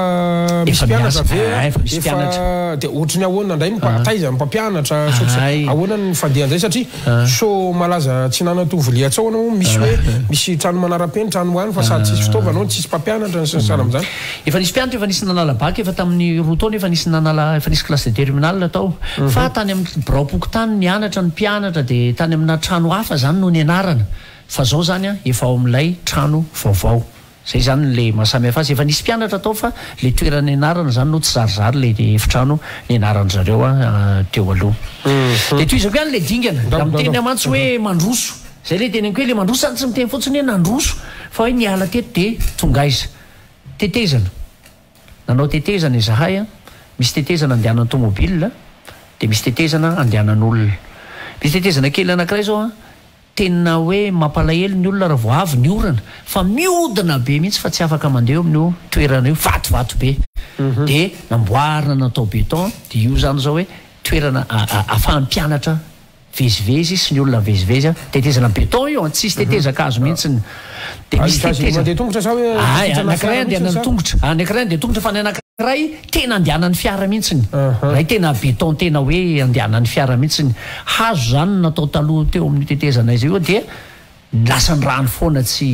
misy Efa mpianatra miasa. ve? Ah, efa misy mpianatra. Dia ohatry ny ahoana indray ny mpa- taiza ny mpampianatra sy ohatry Ay. ahoana ny fandehan'izay satria so malaza tsy nanatovo liatsa ao anao misy hoe misy trano manara-penitra any ho any fa sady tsisy fitaovana ao no tsisy mpampianatra sy ny sahala amin'izany. Efa nisy mpianatra efa nisy nanala bac efa tamin'ny 2 taona efa nisy nanala efa nisy classe de terminale tao fa tany amin'ny biraom-pokontany nianatra ny mpianatra dia tany amina trano hafa zany no nianarana fa zao zany an efa ao amin'ilay trano vaovao zay zany le maha samy hafa azy efa nisy mpianatra tao fa le toerana nianarana zany no tsy zarizary le efitrano nianaran-dry zareo an teo aloha dia tohizako ihany le dingana raha miteny aho mantsy hoe mandroso zay le teneniko hoe le mandroso zany tsy miteny fotsiny hoe nandroso fa hoe niala teto dia tonga aiza Tetezana. Nanao tetezana izahay an, misy tetezana andehanan'ny tomobile dia misy tetezana andehanan'olona. Misy tetezana kely anankiray izao an, Tena hoe mampalahelo ny olona raha vao avy ny orana fa miodina be mihitsy fa tsy afaka mandeha eo amin'io toerana io, vatovato be. Dia namboarina natao béton dia io izany izao hoe toerana ahafahan'ny mpianatra mivezivezy sy ny olona mivezivezy an. Tetezana béton io an, tsisy tetezan-kazo mihitsy. Dia misy tetezana. Mandeha tongotra sa hoe Ay, anankiray andehanan'ny tongotra, anankiray andeha tongotra fa ny anankiray tena andehanan'ny fiara mihitsiny. Ilay tena béton tena hoe andehanan'ny fiara mihitsiny. Hazo izany no natao taloha teo amin'io tetezana izay io dia lasa ny rano foana tsy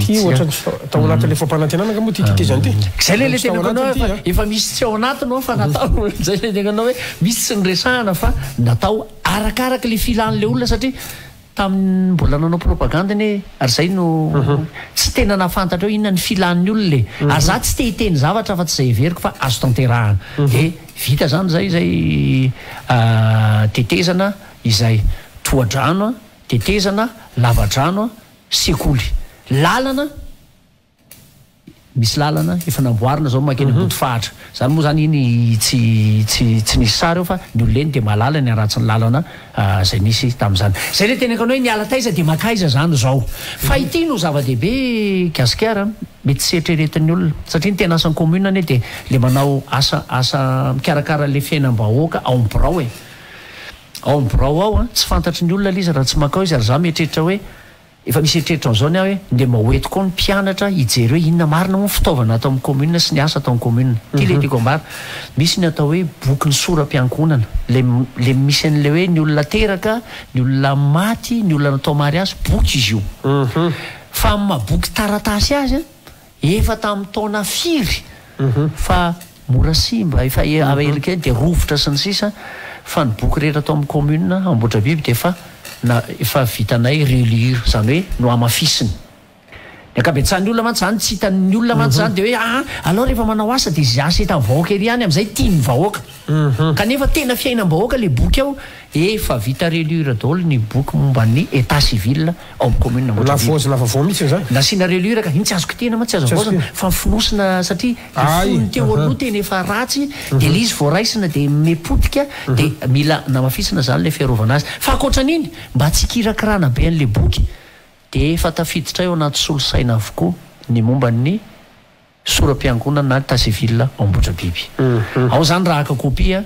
Ity ohatran'ny tsy tao anatin'ilay fampanantenana angaha moa ity tetezana ity? Izay ilay teneniko anao hoe efa misy tsy ao anatiny ao fa natao, izay ilay teneniko anao hoe misy tsy niresahana fa natao arakaraka ilay filan'ilay olona satria Tamin'ny mbola nanao propagande anie ary zay no tsy tena nahafantatra hoe inona ny filan'ny olona e! Ary za tsy te hiteny zavatra afa tsy zay heveriko fa azo tanterahana. De vita zany zay zay tetezana izay tohadrano, tetezana, lavadrano, sekoly. Lalana. Misy lalana efa namboarina zao mankeny Ambodifahatra. Zany moa zany iny tsy tsy tsy nisy sary eo fa ny olona eny dia mahalala ny haratsin'ny lalana izay nisy tamin'izany. Zay le teneniko anao hoe miala taiza dia mankaiza zany zao. Fa ity no zava-dehibe Gasikara mety tsy eritreretin'ny olona satria ny tena asan'ny commune anie dia le manao asa asa mikarakara le fiainam-bahoaka ao amin'ny birao e. Ao amin'ny birao ao an, tsy fantatry ny olona le izy raha tsy mankao izy ary za mieritreritra hoe Efa misy eritreritra an'izao ny ahy hoe ndeha mba ho eto koa ny mpianatra hijery hoe inona marina moa ny fitaovana ato amin'ny commune sy ny asa atao amin'ny commune. Ity ilay tiako ambara. Misy ny atao hoe bokin'ny sora-piankohonana. Ilay ilay misy an'ilay hoe ny olona teraka, ny olona maty, ny olona natao mariazy, boky izy io. Fa amin'ny maha boky taratasy azy an, Efa tamin'ny taona firy fa mora simba, efa ela kely dia rovitra sy ny sisa fa ny boky rehetra tao amin'ny commune Ambohidrabiby dia efa na efa vitanay relire, izany hoe nohamafisina. Ny ankabetsahan'ny olona mantsy izany tsy hitan'ny olona mantsy izany dia hoe aa alao rehefa manao asa dia izay asa hitan'ny vahoaka ery ihany amin'izay tian'ny vahoaka. Kanefa tena fiainam-bahoaka ilay boky ao, efa vita relure daholo ny boky momba ny état civil ao amin'ny commune Ambohidrabiby. Navaozina vaovao mihitsy izany? Nasiana relure ka, iny tsy azo kitihina mantsy, tsy azo avaozina, fa ny fonosina satria ilay fonony teo aloha tena efa ratsy dia ilay izy vao raisina dia miha-potika dia mila namafisina izany ilay fiarovana azy. Fa ankoatran'iny, mba tsy hikirakirana be an'ilay boky dia efa tafiditra ao anaty solosaina avokoa ny momba ny sora-piangonana na état civil ao Ambohidrabiby. Ao izany raha haka kopia,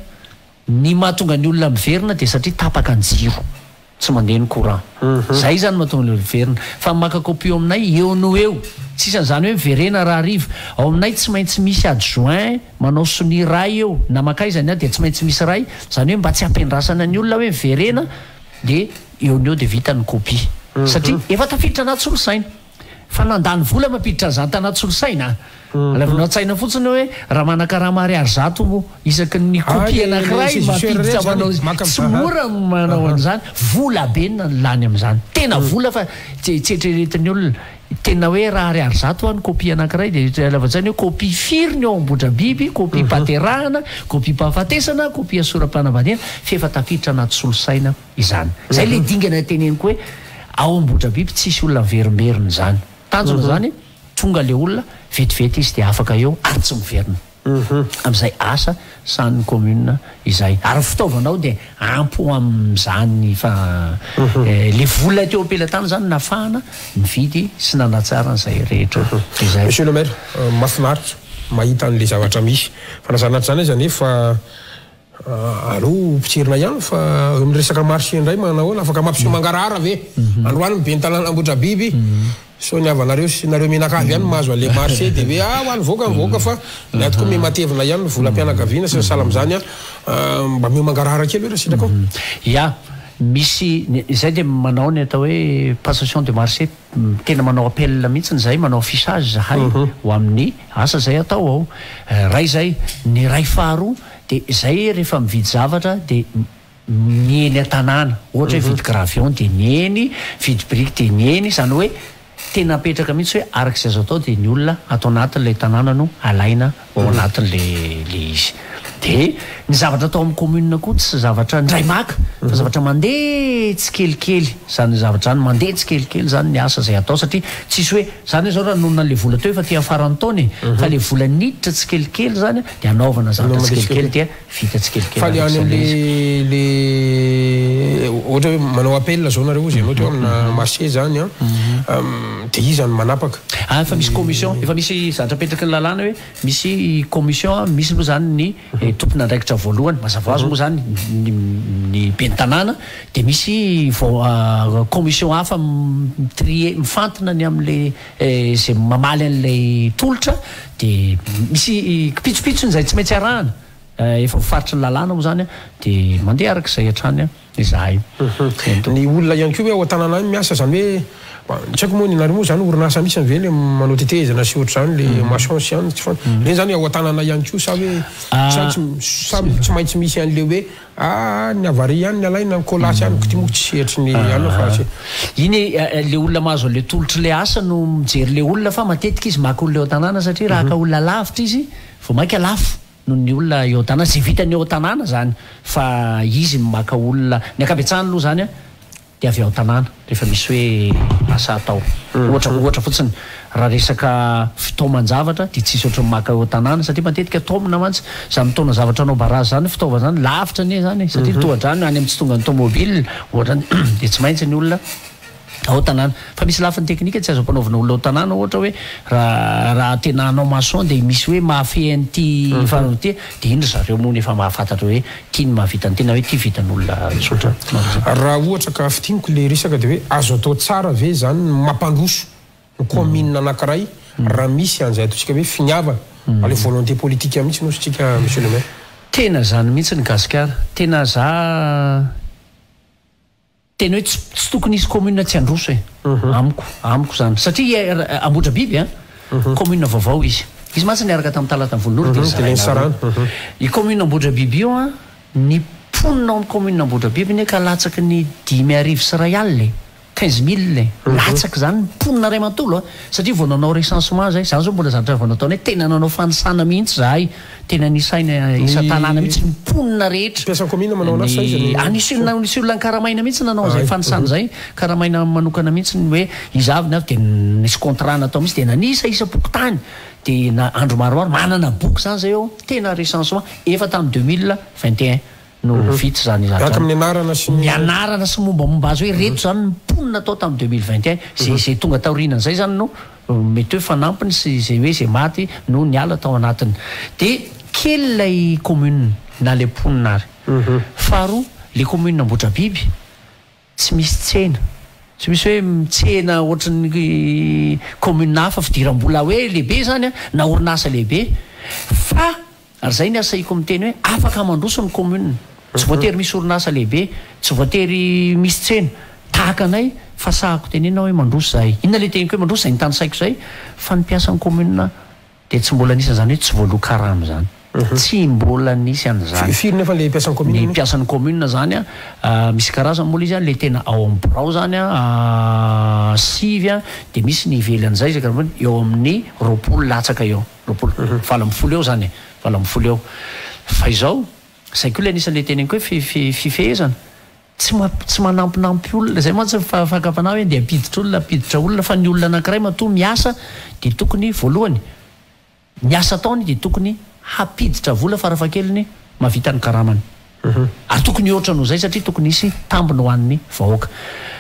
ny mahatonga ny olona miverina dia satria tapaka ny jiro, tsy mandeha ny courant. Izay izany no mahatonga ny olona miverina. Fa ny maka kopia ao aminay eo no eo, tsisy an'izany hoe miverena rahariva. Ao aminay tsy maintsy misy adjoint manao sonia iray eo, na mankaiza ny ahy dia tsy maintsy misy iray, izany hoe mba tsy hampiandrasana ny olona hoe miverena dia eo no eo dia vita ny kopia. Satria efa tafiditra anaty solosaina. Fa nandany vola mampiditra an'izany tanaty solosaina a! Alaivina an-tsaina fotsiny hoe raha manakarama ariary 100 isaky ny kopia anankiray mampiditra manao tsy mora ny manao an'izany, vola be ny lany amin'izany, tena vola fa tsy eritreretin'ny olona, tena hoe raha ariary 100 ny kopia anankiray dia alaivo an-tsaina hoe kopia firy ny ao Ambohidrabiby, kopiam-pahaterahana, kopiam-pahafatesana, kopia sora-panambadiana, f'efa tafiditra anaty solosaina. izany. Izay ilay dingana teneniko hoe ao Ambohidrabiby tsisy olona miverimberina izany. Tanjona izany, tonga ilay olona, vetivety izy dia afaka eo ary tsy miverina. Amin'izay asa sahanin'ny commune izay. Ary ny fitaovana ao dia ampy ho amin'izany fa ilay vola teo am-pelatana izany nahafahana nividy sy nanatsara an'izay rehetra izay. Monsieur le maire, mahafinaritra mahita an'ilay zavatra misy. Fa na izany na tsy izany aza anefa Aleo potsirina ihany fa eo amin'ny resaka marché indray manahoana? Afaka mampiseho mangarahara ve? Androany ny ben'ny tanàna Ambohidrabiby sao ny havanareo sy nareo mianakavy ihany mahazo an'ilay marché dia hoe ah ho an'ny vahoaka ny vahoaka fa ny ato koa miha-matevina ihany ny volam-pianakaviana sy ny sahala amin'izany an! Mba omeo mangarahara kely hoe raha sitrakao. Ya, misy, izay dia manao ny atao hoe passation de marché. Tena manao appel mihitsy zahay, manao affichage zahay ho amin'ny asa izay atao ao. Iray izay. Ny iray faharoa dia izay rehefa mividy zavatra dia ny eny an-tanàna. Ohatra hoe mividy gravillon dia ny eny, mividy biriky dia ny eny. Izany hoe tena apetraka mihitsy hoe araka izay azo atao dia ny olona ato anatin'ilay tanàna no alaina ao anatin'ilay izy. Dia ny zavatra atao amin'ny commune koa tsy zavatra indray maka fa zavatra mandeha tsikelikely izany zavatra izany, mandeha tsikelikely izany ny asa izay atao satria tsisy hoe izany hoe izao raha nonina an'ilay vola teo efa aty amin'ny faran'ny taona e, fa ilay vola niditra tsikelikely izany dia anaovana zavatra tsikelikely dia vita tsikelikely Fa le araka any izay ilay izy. amle le ohatra hoe manao appel zao nareo ozy ianao teo amina marché zany an, de iza no manapaka? Ah efa misy commission, efa misy zavatra apetraky ny lalàna hoe Misy commission, misy moa izany ny tompon'andraikitra voalohany, mazava ho azy moa izany ny ny ben'ny tanàna, dia misy vao commission hafa mi-trier, mifantina ny amin'ilay izay mamaly an'ilay tolotra, dia misy kipitsopitsony izay tsy maintsy arahana, efa voafaritry ny lalàna moa izany dia mandeha araka izay hatrany. izahay. Ny olona ihany koa hoe ao an-tanàna any miasa, izany hoe tsy haiko moa ny nareo moa izany orinasa mihitsy ve le manao tetezana sy ohatr'izany le maçon sy any tsy fantatra. Ireny izany ao an-tanàna ihany koa sa hoe sa tsy sa tsy maintsy misy an'le hoe aa ny avaria ihany ny alaina ny colas ihany ko ty moa tsy sehatry ny anona fa tsy. Iny le olona mahazo an'le tolotr'le asa no mijery le olona fa matetika izy maka olona eo an-tanàna satria raha haka olona lavitra izy vao mainka lafo. Noho ny olona eo an-tanàna, izay vitan'ny eo an-tanàna izany, fa izy no maka olona, ny ankabetsahany aloha izany dia avy ao an-tanàna rehefa misy hoe asa atao. Ohatra, ohatra fotsiny, raha resaka fitaoman-javatra dia tsisy ohatran'ny maka eo an-tanàna satria matetika taomina mantsy, izany mitaona zavatra hanao barazy izany, fitaovana izany, lavitra anie izany e, satria tohadrano any amin'ny tsy tongan'ny tomobile ohatra dia tsy maintsy ny olona ao tanàna. Fa misy lafiny teknika tsy azo ampanaovina olona ao tanàna ohatra hoe raha raha tena hanao maçon dia misy hoe mahafehy an'ity farany ity dia iny ry zareo moa no efa mahafantatra hoe ity no mahavita an'ity na hoe ity vitan'olona tsotra. Raha ohatra ka fintiniko le resaka dia hoe azo atao tsara ve zany ny mampandroso ny kaominina anankiray raha misy an'izay ataontsika hoe finiavana, le volonté politique mihitsy no isika monsieur le maire. Tena zany mihitsy ny gasikara, tena za. Tena hoe tsy tsy tokony hisy commune tsy handroso e! Amiko, amiko zany. Satria Ambohidrabiby an, commune vaovao izy. Izy mantsy niaraka tamin'i Talata Volonondry dia nozaraina roa. Io commune Ambohidrabiby io an, ny mponina ao amin'ny commune Ambohidrabiby anie ka latsaky ny 1500 e! 15 000 e! Latsaka izany ny mponina iray manontolo an! Satria vao nanao recensement zay, zany zao mbola zavatra vao nataonay, tena nanao fanisana mihitsy zahay. Tena nisaina isan-tanàna mihitsy ny mponina rehetra. Mpiasan'ny kaominina manao anazy sa iza no. Ny, nisy olona, nisy olona nkaramaina mihitsy nanao an'izay fanisana izay, karamaina manokana mihitsy ny hoe iza avy ny avy dia nisy contrat natao mihitsy dia nanisa isam-pokontany dia na andro maromaro, manana boky izany izay eo, tena recensement efa tamin'ny 2021 no vita izany zavatra Miaraka amin'ny anarana sy ny. Ny anarana sy mombamomba azy hoe ireto izany ny mponina tao tamin'ny 2021, izay izay tonga taorianan'izay izany no Mety hoe fanampiny sy izay hoe izay maty no niala tao anatiny. Dia kely ilay commune na ilay mponina ary. Faharoa, ilay commune Ambohidrabiby tsy misy tsena. Tsy misy hoe tsena ohatran'ny commune hafa fidiram-bola hoe lehibe izany na orinasa lehibe. Fa Ary zay ny asahiko miteny hoe afaka mandroso ny commune. Tsy voatery misy orinasa lehibe, tsy voatery misy tsena. Tahaka anay fa sahako tenenina hoe mandroso zahay. Inona le teniko hoe mandroso zay nitanisaiko zay fa ny mpiasan'ny commune dia tsy mbola nisy an'izany hoe tsy voaloa karama izany. Tsy mbola nisy an'izany. Firy nefa le mpiasan'ny commune? Ny mpiasan'ny commune zany a, misy karazany moa le izy a, le tena ao amin'ny birao zany a sivy a, dia misy ny ivelan'izay zay karazany eo amin'ny 20 latsaka eo. 20, 18 eo zany e, 18 eo. Fa izao, zay koa ilay anisan'ilay teneniko hoe fifehezana, tsy tsy manampinampy olona, zay mantsy ny fakam-panahy hoe ndeha hampiditra olona, hampiditra olona, fa ny olona anankiray matoa miasa dia tokony voalohany, ny asa ataony dia tokony hampiditra vola farafahakeliny mahavita ny karamany. Ary tokony hihoatra noho izay satria tokony hisy tambiny ho an'ny vahoaka.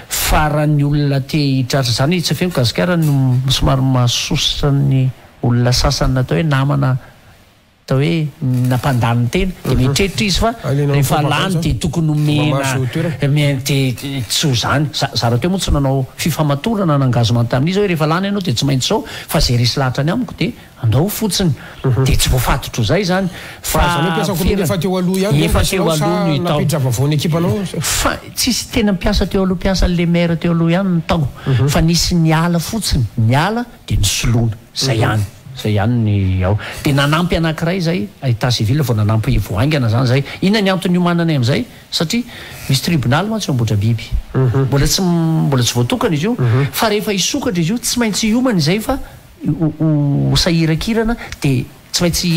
Fa raha ny olona te hitratra izany, tsy feno Gasikara no somary mahasosotra ny olona sasany natao hoe namana atao hoe nampandany tena dia mieritreritra izy fa rehefa lany dia tokony homena dia tsy ho izany. Za rahateo moa tsy nanao fifamatorana na engagement tamin'izy hoe rehefa lany ianao dia tsy maintsy izao fa izay resy lahatra ny amiko dia Andao fotsiny dia tsy voafatotro izay izany fa Fa izany hoe mpiasa commune efa teo aloha ihany efa teo aloha no hita ao. Nampiditra vaovao ny ekipanao? Fa tsisy tena mpiasa teo aloha mpiasan'le maire teo aloha ihany no tao fa nisy niala fotsiny, niala dia nisoloana, izay ihany, izay ihany ny ao. Dia nanampy anankiray izay, état civil vao nanampy vao haingana izany izay. Inona ny antony niomananay amin'izay? Satria misy tribonaly mantsy eo Ambohidrabiby. Mbola tsy mbola tsy voatokana izy io fa rehefa hisokatra izy io tsy maintsy hiomana izay fa ho sahirakirana dia. Tsy maintsy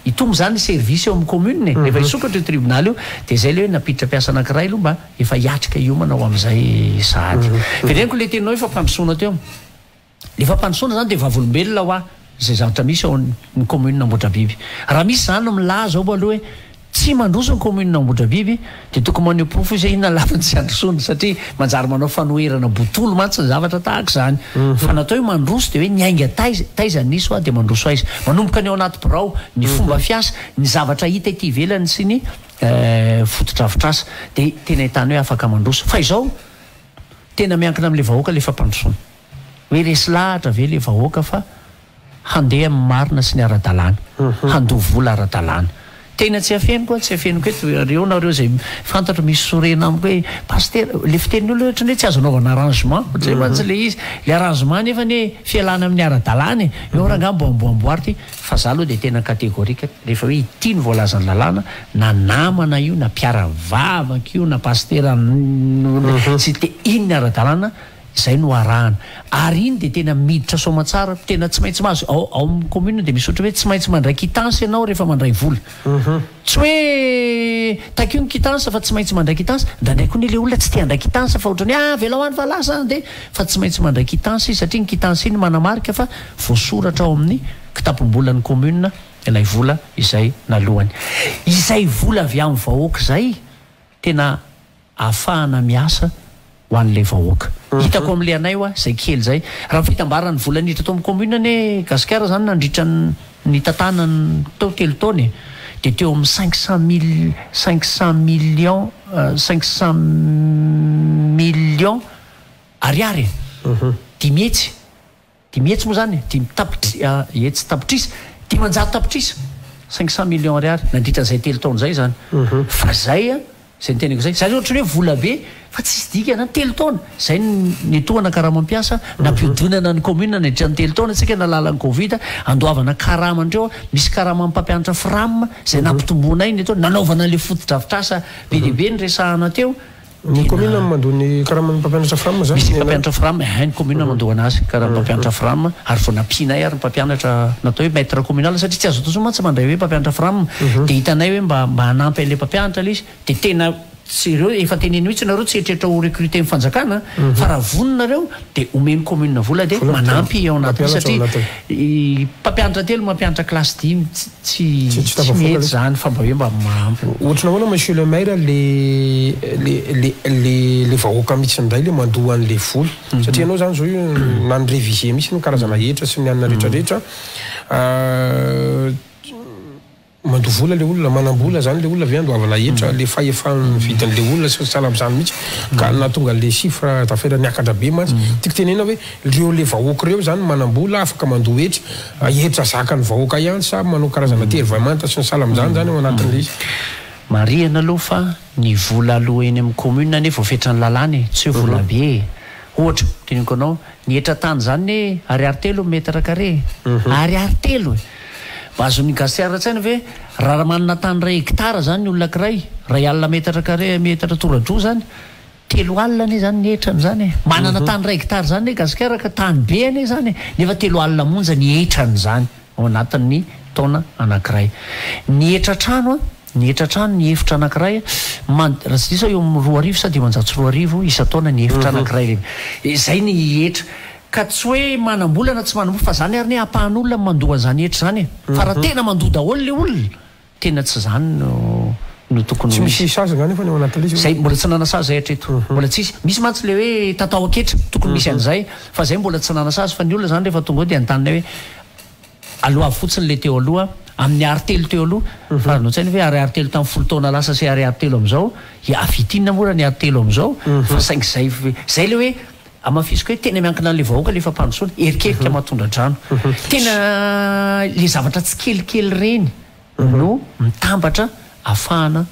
hitombo izany ny service eo amin'ny commune e. Rehefa hisokatra io tribunal io dia izay ilay hoe nampiditra mpiasa anankiray aloha mba efa hiatrika hiomana ho amin'izay sahady. Vereniko ilay teninao hoe fampandrosoana teo. Ilay fampandrosoana izany dia vavolombelona ho ahy izay zavatra misy ao amin'ny commune Ambohidrabiby. Raha misy izany milaza ao aloha hoe Tsy mandroso ny commune Ambohidrabiby dia tokony maneho porofo izy hoe inona lafiny tsy androsoany satria manjary manao fanoherana botolo mantsy ny zavatra tahaka izany. Fa natao hoe mandroso dia hoe niainga taiza, taiza nisy hoa dia mandroso aiza. Manomboka ny ao anaty birao, ny fomba fiasa, ny zavatra hita ety ivelany sy ny fotodrafitrasa dia tena ahitana hoe afaka mandroso. Fa izao tena miankina amin'ilay vahoaka ilay fampandrosoana. Hoe resy lahatra ve ilay vahoaka fa handeha amin'ny marina sy ny ara-dalàna, handoa vola ara-dalàna. Tena tsy afeniko an, tsy afeniko eto, ary eo nareo izay fantatro misy sorena amiko hoe Pasitera, le fitenin'ny olona hoe ohatran'ny hoe tsy azo anaovana arrangement, ohatr'izay mantsy le izy, le arrangement nefa anie fialana amin'ny ara-dalàna e, eo rangaha mbo amboamboary ity, fa za aloha dia tena catégorique rehefa hoe ity no voalazan'ny lalàna, na namana io, na mpiara-vavaka io, na pasitera tsy te, iny ny ara-dalàna, Izay no arahana. Ary iny dia tena miditra soamatsara, tena tsy maintsy mahazo, ao ao amin'ny commune dia misy ohatra hoe tsy maintsy mandray quittance ianao rehefa mandray vola. Tsy hoe takio ny quittance fa tsy maintsy mandray quittance, indraindray koa anie ilay olona tsy te handray quittance fa ohatran'ny hoe ah avelao any fa lasa an dia, fa tsy maintsy mandray quittance izy satria ny quittance iny manamarika fa voasoratra ao amin'ny kitapom-bolan'ny commune ilay vola izay naloany. Izay vola avy amin'ny vahoaka izay tena ahafahana miasa ho an'ilay vahoaka. Hitako amin'ilay anay hoa izay kely izay. Raha ny fitambaran'ny vola niditra tao amin'ny commune anie Gasikara izany nandritra ny nitantanany teo telo taona e, dia teo amin'ny 500 mille, 500 millions, 500 millions ariary e, dimy hetsy. Dimy hetsy moa izany e, dimy tapitri, hetsy tapitrisa, 500 tapitrisa, 500 millions ariary, nandritra an'izay telo taona izay izany. Fa izay an, izay niteneniko izay, izany ohatran'ny hoe vola be fa tsisy dikany an, telo taona, izay no niantohana karama mpiasa, nampiodinana ny commune nandritra ny telo taona isika nalala ny covid, andoavana karama an'ireo, misy karaman'ny mpampianatra fram izay nampitomboinay ny teo, nanaovana an'ilay fotodrafitrasa be dia be niresahana teo. Ny commune no mandoa ny karaman'ny mpampianatra fram zany? Misy mpampianatra fram, eh ny commune mandoa anazy, karaman'ny mpampianatra fram, ary vao nampianay ary ny mpampianatra natao hoe maitre communal satria tsy azo atao intsony mantsy mandray hoe mpampianatra fram, dia hitanay hoe mba mba hanampy an'ilay mpampianatra ilay izy, dia tena tsy ireo efa teneno mihitsy nareo tsy eritreritra ho recruter ny fanjakana fa raha vonona nareo dia omen'ny commune vola dia manampy ao anatin'io satria mpampianatra telo mampianatra kilasy dimy tsy tsy mety zany fa mba hoe mba mahampy. Ohatry ny ahoana monsieur le maire le le le le le vahoaka mitsy ndray le mandoa anle vola satria ianao zany zao io na ny reviser mitsy ny karazana hetra sy ny anona rehetra rehetra mandoa vola le olona manambola zany le olona ve andoavana hetra le fahefan'ny vidin'le olona sy ny sahala amzany mitsy ka nahatonga anle chiffre d'affaires niakatra be mantsy tiako tenenina hoe reo le vahoaka reo zany manambola afaka mandoa hetra Hetra zakan'ny vahoaka ihany sa manao karazana tery vay manta sy ny sahala amin'izany izany ao anatin'ilay izy? Marihana aloha fa ny vola aloa eny amin'ny commune anie voafetran'ny lalàna e, tsy hoe vola be e. Ohatra, teneniko anao, ny hetra tany izany anie ariary telo ny mètre carré e. Ariary telo e! Mba azon'ny Gasyara an-tsaina ve raha manana tany iray hectare izany ny olona ankiray, iray alina mètre carré, mètre tora-droa izany, Telo alina anie zany ny hetrany zany e! Manana tany iray hectare zany anie Gasikara ka tany be anie zany e! Nefa telo alina monja ny hetrany zany ao anatin'ny taona anankiray. Ny hetra trano an, ny hetra trano ny efitra anankiray man, raha tsy diso aho eo amin'ny 2000 sa 2500 isan-taona ny efitra anankiray. Izay ny hetra. Ka tsy hoe manam-bola na tsy manam-bola fa zany ary anie ampahan'olona no mandoa an'izany hetra izany e! Fa raha tena mandoa daholo le olona, Tena tsy izany no no tokony ho izy. Tsy misy sazy angaha nefa ny ao anatin'ilay izy? Zay, mbola tsy nanasazy zay hatreto. Mbola tsisy. Misy mantsy ilay hoe tatao an-ketra, tokony misy an'izay, fa zay mbola tsy nanasazy fa ny olona zany rehefa tonga eo dia anontany hoe aloavy fotsiny ilay teo aloha, amin'ny Ar telo teo aloha, fa azonao an-tsaina ve hoe Ar telo tamin'ny folo taona lasa sy Ar telo amin'izao, avy inona moa raha ny Ar telo amin'izao, fa saingy zay zay ilay hoe hamafisiko hoe tena miankina an'ilay vahoaka ilay fampandrosoana, erikerika maha-tondra-drano. Tena ilay zavatra tsikelikely ireny no mitambatra ahafahana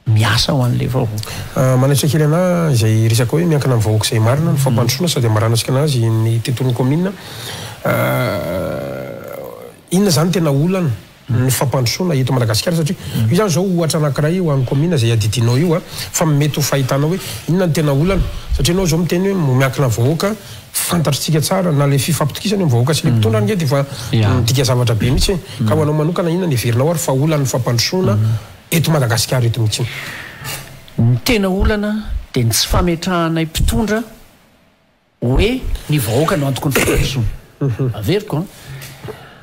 miasa ho an'ilay vahoaka. Manaitra kely anà izay resaka hoe miankina amin'ny vahoaka izay marina ny fampandrosoana sady hamaranantsika anazy ny tontolon'ny kaominina. Inona izany tena olana? ny fampandrosoana eto Madagasikara satria io izany izao ohatra anankiray ho an'ny kaominina izay iadidianao io fa mety ho fahitanao hoe inona no tena olana satria ianao izao miteny hoe miankina amin'ny vahoaka fantatritsika tsara na ilay fifampitokisana eo amin'ny vahoaka sy ilay mpitondra ange dia efa midika zavatra be mihitsy e. Ka ho anao manokana inona no heverinao ary fa olan'ny fampandrosoana eto Madagasikara eto mihitsy? Ny tena olana dia ny tsy fametrahanay mpitondra Hoe ny vahoaka no antoky ny fampandrosoana. Averiko an.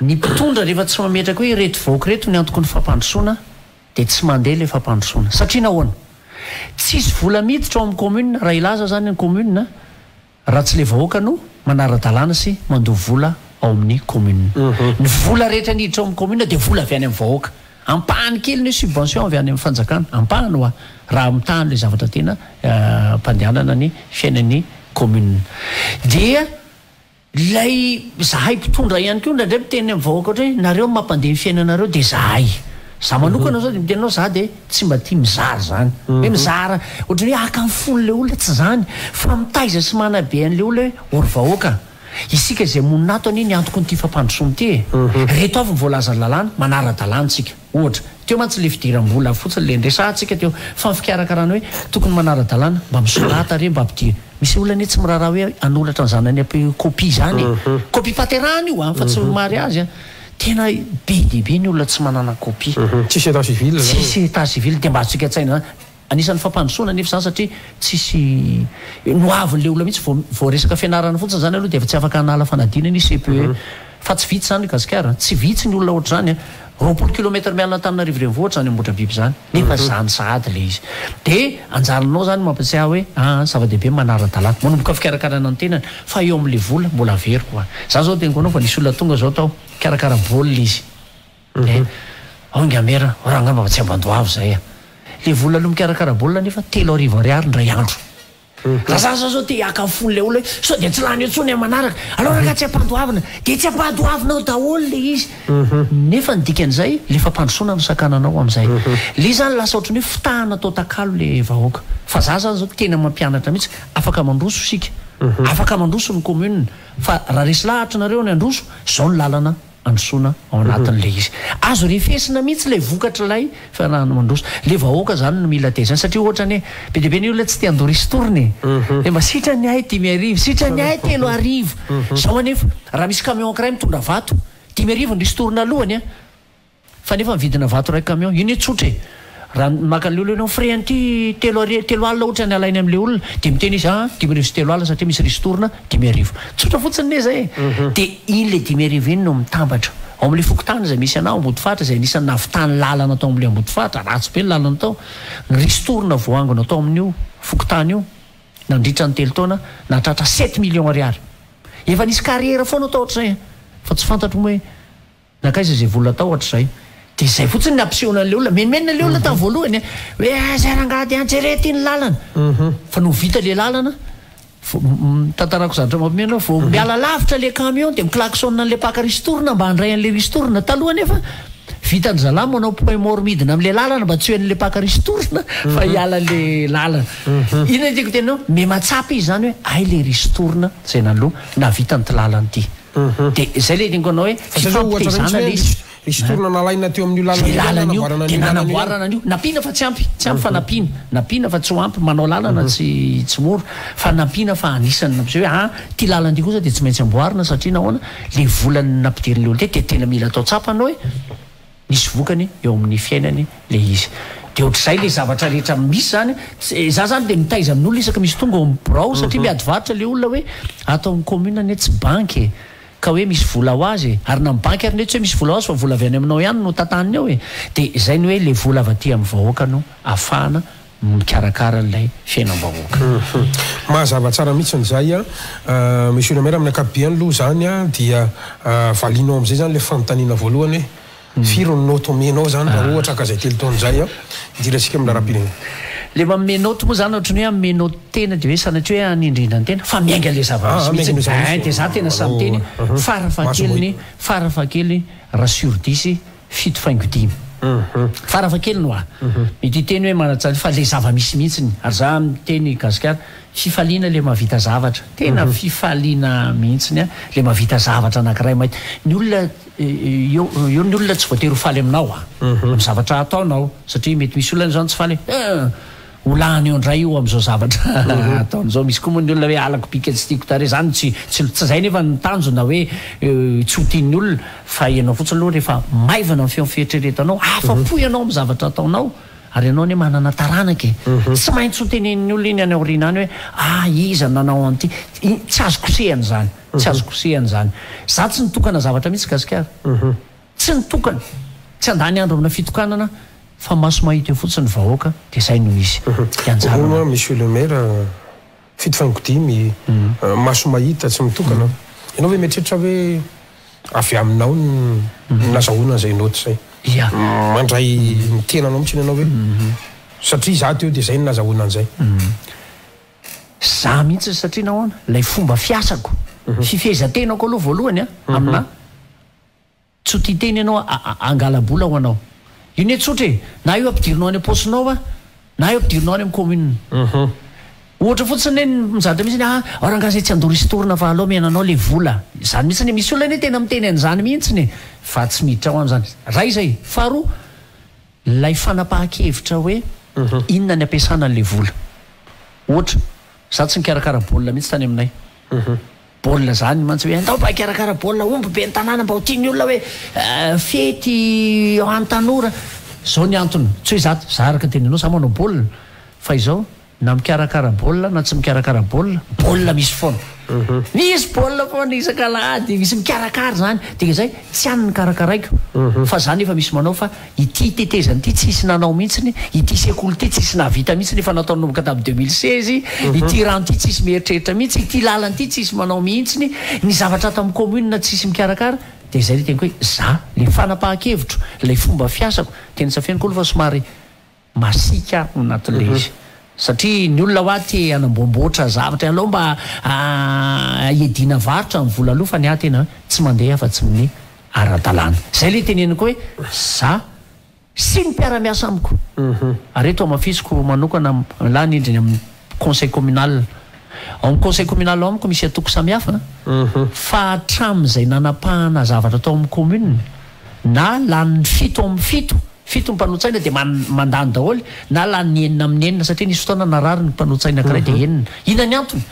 Ny mpitondra rehefa tsy mametraka hoe ireto vahoaka ireto ny antoky ny fampandrosoana dia tsy mandeha ilay fampandrosoana. Satria nahoana? Tsisy vola miditra ao amin'ny commune, raha hilaza izany ny commune, raha tsy ilay vahoaka no manara-dalàna sy mandoa vola ao amin'ny commune. Ny vola rehetra niditra ao amin'ny commune dia vola avy any amin'ny vahoaka. Ampahany kely ny hoe subvention avy any amin'ny fanjakana, ampahany hoa, raha mitaha an'ilay zavatra tena ampandehanana ny fiainan'ny commune. Dia ilay zahay mpitondra ihany koa indraindray miteny amin'ny vahoaka ohatra hoe nareo no mampandeha ny fiainanareo dia zahay. Za manokana zao dia miteny anao za dia tsy mba tia mizara izany. Hoe mizara ohatran'ny hoe haka ny fon'ilay olona, tsy izany fa mitaiza sy manabe an'ilay olona hoe ô ry vahoaka, Isika izay monina ato anie ny antokon'ity fampandrosoana ity e! Reto avy ny voalazan'ny lalàna, manara-dalàna isika. Ohatra, teo mantsy ilay fidiram-bola fotsiny ilay niresahantsika teo, fa ny fikarakarana hoe tokony manara-dalàna, mba misorata re, mba ampidiro. Misy olona anie tsy miraharaha hoe hanoratra ny zanany ampy copie izany e! Copie-paterana io an, fa tsy mariazy an! Tena be dia be ny olona tsy manana copie. Tsisy état civil izany. Tsisy état civil, dia mba azontsika an-tsaina izany. Anisan'ny fampandrosoana anefa izany satria tsisy ny ho avin'ilay olona mihitsy vao vao resaka fianarana fotsiny izany aloha dia efa tsy afaka hanala fanadinana izy CPE fa tsy vitsy izany i Gasikara, tsy vitsy ny olona ohatr'izany an, 20 kilomètre miala an'Antananarivo renivohitra izany Ambohidrabiby izany nefa izany sahady ilay izy. Dia anjaranao izany mampiatsiahy hoe aa zava-dehibe ny manara-dalàna, manomboka fikarakarana ny tenany fa eo amin'ilay vola mbola averiko an. Za izao teniko anao fa nisy olona tonga izao tao, mikarakara baolina izy. Eh, ao Ingamera, raha angamba fa tsy ambandoavy izay a. Le vola aloha mikarakara baolina nefa 3000 ariary indray andro. Raha za zao zao te haka ny fon'ilay olona hoe sao dia tsy lany eo intsony amin'ny manaraka, aleo rangaha tsy ampandoavina, dia tsy ampadoavina ao daholo le izy. Nefa ny dikan'izay, le fampandrosoana no sakananao amin'izay. Le izy zany lasa ohatran'ny hoe fitahana atao takalo le vahoaka. Fa za zany zao tena mampianatra mihitsy, afaka mandroso isika, afaka mandroso ny commune, fa raha resy lahatra nareo ny handroso, zao ny lalana androsoana ao anatin'ilay izy. Azo refesina mihitsy ilay vokatr'ilay fiarahana mandroso. Ilay vahoaka izany no mila tezaina satria ohatra anie be dia be ny olona tsy te handoa ristourne e. Hoe mba sitrany ahy 5000, sitrany ahy 3000. Izao anefa raha misy camion ankiray mitondra vato, 5000 ny ristourne alohany an! Fa nefa ny vidina vato iray camion, io anie tsotra e! Raha maka an'ilay olona ianao, frais an'ity telo ari, 30 ohatra ny alainy amin'ilay olona, dia miteny izy ah, 3500 satria misy ristourne 5000. Tsotra fotsiny anie izay e! Dia iny ilay 5000 iny no mitambatra. Ao amin'ilay fokontany izay misy anah, ao Ambodifaritra, izay anisan'ny nahavitany lalana tao amin'ilay Ambodifaritra, ratsy be ny lalana tao, ny ristourne voaangona tao amin'io fokontany io, nandritra ny telo taona, nahatratra sept millions ariary. Efa nisy carrière foana tao hatrizay an! Fa tsy fantatro moa hoe. Nankaiza izay vola tao hatrizay? Dia izay fotsiny ny hampisehoana an'ilay olona. Menomenona ilay olona tamin'ny voalohany e! Hoe aiza rangahy dia anjere ity ny lalana. Fa nony vita ilay lalana, tantarako zavatra mampiomehy anao, vao miala lavitra ilay camion dia mi-klaxonne an'ilay mpaka ristourne mba handray an'ilay ristourne. Taloha anefa, vitan-dry zalahy manao point mort midina amin'ilay lalana mba tsy ho henon'ilay mpaka ristourne fa hiala ilay lalana. Inona no tiako tenenina eo? Miha-mahatsapa izy izany hoe hay ilay ristourne izay naloa nahavita an'ity lalana ity. Dia izay ilay teniko anao hoe fifampitaizana ilay izy. Ristourne nalaina teo amin'io lalana io lalana io dia nanamboarana an'io. Nampiana fa tsy ampy, tsy ampy fa nampiana. Nampiana fa tsy ho ampy, manao lalana tsy tsy mora fa nampiana fa anisan'ny nampiseho hoe ah ity lalana ity kosa dia tsy maintsy amboarina satria nahoana? Ilay vola nampidirin'ilay olona teto dia tena mila atao tsapany hoe Misy vokany eo amin'ny fiainany le izy. De ohatr'izay le zavatra rehetra misy zany, za zany de mitaiza amin'olona isaky misy tonga ao amin'ny birao satria miady varotra le olona hoe ato amin'ny commune anie tsy banky e, ka hoe misy vola ho azy e, ary na ny banky ary anie tsy hoe misy vola ho azy fa vola avy any aminao ihany no tantaniny ao e, de izay ny hoe le vola avy aty amin'ny vahoaka no afahana mikarakara an'ilay fiainam-bahoaka. Mazava tsara mihitsy izay an! Monsieur le maire, amin'ny ankapobeny aloha izany dia valianao amin'izay izany ilay fanontaniana voalohany hoe firy ny naoty omenao izany raha ohatra ka izay telo taona izay an, hidirantsika amin'ny raharaham-pirenena. Ilay manome naoty moa izany ohatran'ny hoe hanome naoty tena dia hoe sanatria hoe hanindrindra ny tena fa miainga ilay zava-misy mihitsy. Ein, dia za tena sahy miteny farafahakeliny, farafahakeliny raha sur dix, fito faingo dimy. Farafahakeliny hoa. Mety hiteny hoe manan-tsaina fa le zava-misy mihitsiny. Ary za miteny gasikara, fifaliana le mahavita zavatra. Tena fifaliana mihitsiny le mahavita zavatra anakiray mahita. Ny olona eo eo ny olona tsy voatery ho faly aminao a. Amin'ny zavatra ataonao. Satria mety misy olona zany tsy faly hoe eh, ho lany eo indray io amin'izao zavatra ataony izao. Misy koa moa ny olona hoe halako bika tsy tiako tarehy. Zany tsy tsy tsy zay nefa ny tanjona hoe tsy ho tian'ny olona fa ianao fotsiny aloha rehefa maivana ny feon'ny fieritreretanao, afa-po ianao amin'ny zavatra ataonao ary ianao anie manana taranaka e. Tsy maintsy ho tenenin'ny olona iny any aoriana any hoe ah iza no nanao an'ity. Tsy azo kosehana izany, tsy azo kosehana izany. Za tsy nitokana zavatra mihitsy Gasikara. Tsy nitokana, tsy handany andro amina fitokanana fa maso mahita eo fotsiny ny vahoaka dia zay no izy. Dia anjarana. Hono Monsieur le maire, fito faingo dimy, maso mahita tsy mitokana. Ianao ve mieritreritra hoe avy aminao no nazahoana an'izay note izay? Ia. Mandray ny tenanao mihitsy ianao hoe satria izaho teo dia izay no nazahoana an'izay. Za mihitsy satria nahoana? Ilay fomba fiasako, fifehezan-tenako aloha voalohany an, aminà. Tsy ho tia tena ianao hangala-bola ho anao. Io ne tsotra e! Na io ampidirinao any am-paosinao a, na io ampidirinao any amin'ny commune. Ohatra fotsiny ne ny zavatra misy ah ao rangahy zay tsy handoa ristourne fa aleo omena anao le vola. Izany mihitsy ne, misy olona anie tena miteny an'izany mihitsy e! Fa tsy miditra ao am'zany. Ray izay. Faharoa, ilay fanapahan-kevitra hoe inona ny ampiasana an'le vola. Ohatra, za tsy nikarakara baolina mihitsy tany aminay. Baolina zany mantsy hoe andao mba hikarakara baolina omby be ny tanàna mba ho tian'ny olona hoe fety ho an'ny tanora. Zao ny antony, tsy hoe za, za araka ny teninao za manao baolina fa izao na mikarakara baolina na tsy mikarakara baolina, baolina misy foana. Misy baolina foana isak'alahady, misy mikarakara zany. Dikan'izay tsy any ny karakaraiko fa za nefa misy manao fa Ity tetezana ity tsisy nanao mihitsiny, ity sekoly ity tsisy nahavita mihitsiny efa natao nanomboka tamin'ny 2016, ity rano ity tsisy mieritreritra mihitsy, ity lalana ity tsisy manao mihitsiny, ny zavatra ato amin'ny commune tsisy mikarakara, dia izay ilay teniko hoe za, ilay fanapahan-kevitro, ilay fomba fiasako, tena tsy afeniko aloha fa somary masiaka aho anatin'ilay izy. Satria ny olona hoa te hanamboamboatra zavatra, aleo mba hiadiana varotra ny vola aloha fa ny ahy tena tsy mandeha afa-tsy ny ara-dalàna. Izay ilay teneniko hoe za sy ny mpiara-miasa amiko. Ary eto hamafisiko manokana lany indriny amin'ny conseil communal. Ao amin'ny conseil communal ao amiko misy antoko samihafa fa hatramin'izay nanapahana zavatra tao amin'ny commune na lanin'ny 7 amin'ny 7, 7 ny mpanolotsaina dia mandany daholo na lanin'ny 6 amin'ny 6 satria nisy fotoana narary ny mpanolotsaina anankiray dia 6. Inona ny antony?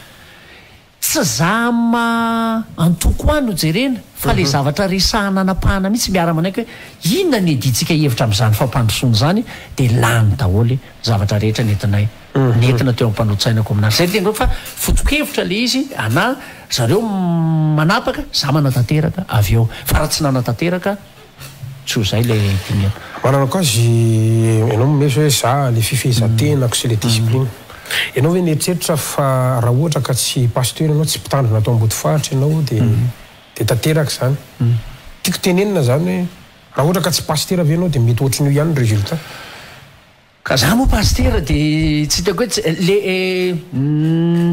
Tsy za amin'ny maha antoko ahy no jerena fa le zavatra resahana anapahana mihitsy miara manaiky hoe inona ny iadiantsika hevitra amin'izany fampandrosoana izany dia lany daholo ny zavatra rehetra nentinay nentina teo am-panontsaina kominaly. Zay le teniko fa foto-kevitra le izy ana zareo manapaka za manatanteraka avy eo fa raha tsy nanatanteraka tsy ho zay le dingana. Manana azy ianao mimezy hoe za le fifehezan-tenako sy le discipline. Ianao ve mieritreritra fa raha ohatra ka tsy pasteur ianao, tsy mpitandrina ato Ambodifaritra ianao dia dia tanteraka izany? Tiako tenenina izany hoe raha ohatra ka tsy pasitera ve ianao dia mety ohatran'io ihany ny résultat? Ka za moa pasitera dia tsy hitako hoe tsy le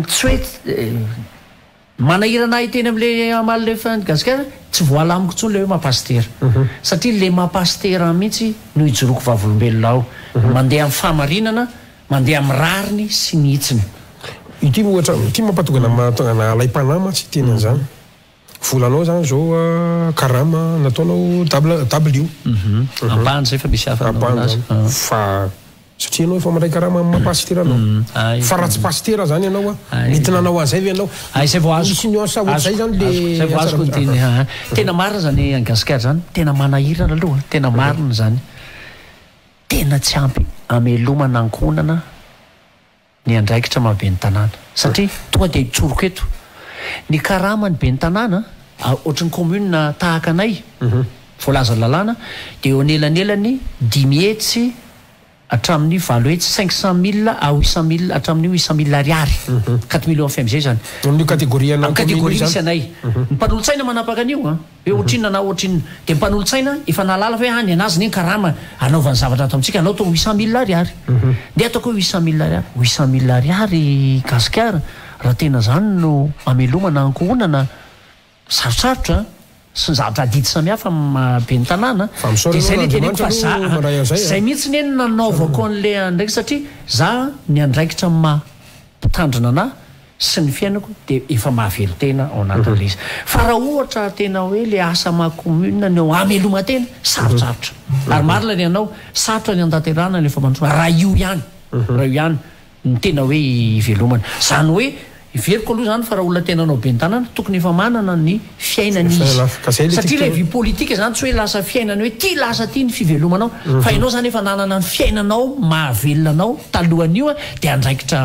tsy hoe Manahirana ahy teny amle hamaly le fin gasikara, tsy voalamiko intsony le hoe maha pasitera. Satria le maha pasitera ahy mihitsy no ijoroako vavolombelona ao. Mandeha amin'ny fahamarinana, mandeha amin'ny rariny sy ny hitsiny. Ity ohatra, ity mampatonga na mahatonga na alaim-panahy mantsy hiteny an'izany. Volanao izany izao karama nataonao W. Ampahany izay fa misy hafa nanaovana azy. Ampahany izany. Fa Satria ianao efa mandray karama amin'ny maha pasitera anao. Fa raha tsy pasitera zany ianao a, mety nanao an'izay ve ianao? Ay zay vao azoko. Misy nuance ohatr'izay zany le. Azoko, zay vao azoko ny teny. Aa. Tena marina zany any Gasikara zany, tena manahirana aloha, tena marina zany. Tena tsy ampy hamelomana ankohonana ny andraikitra maha ben'ny tanàna. Satria tonga dia tsoriko eto, ny karaman'ny ben'ny tanàna, ohatry ny commune tahaka anay, voalazan'ny lalàna, dia eo anelanelan'ny 500 hatramin'ny 800, 500 mille à 800 mille, hatramin'ny 800 mille ariary, 4 millions FMG izany. Amin'io catégorie ana Amin'ny commune io catégorie misy izany. anay. Ny mpanolotsaina manapaka an'io an. Hoe ohatrinona na ohatrinona. Dia ny mpanolotsaina efa nahalala fa hoe ah ny anazy anie ny karama anaovany zavatra ato amintsika, alao atao 800 mille ariary. Ndeha ataoko hoe 800 mille ariary. 800 mille ariary Gasikara, raha tena izany no amelomana ankohonana, sarotsarotra an! sy ny zavatra adidy samihafa amin'ny maha ben'ny tanàna Fa misaora dia izay aloha le teneniko fa an'Andriamanitra za aloha mandray an'izay a. izay mihitsy ne no nanaovako an'le andraikitra satria za ny andraikitra amin'ny maha mpitandrina anah sy ny fiainako dia efa mahavelon-tena ao anatin'ilay izy. Fa raha ohatra tena hoe le asa maha commune no hameloman-tena, sarotsarotra. Ary marina ny anao, sarotra ny hantanterahana ilay fampandrosoana raha io ihany, raha io ihany no tena hoe ivelomana. Izany hoe heveriko aloha izany fa raha olona tena hanao ben'ny tanàna, tokony efa manana ny fiainany izy. Satria ilay vie politique izany tsy hoe lasa fiainana hoe ity lasa ity ny fivelomanao fa ianao izany efa nanana ny fiainanao mahavelona anao talohan'io dia andraikitra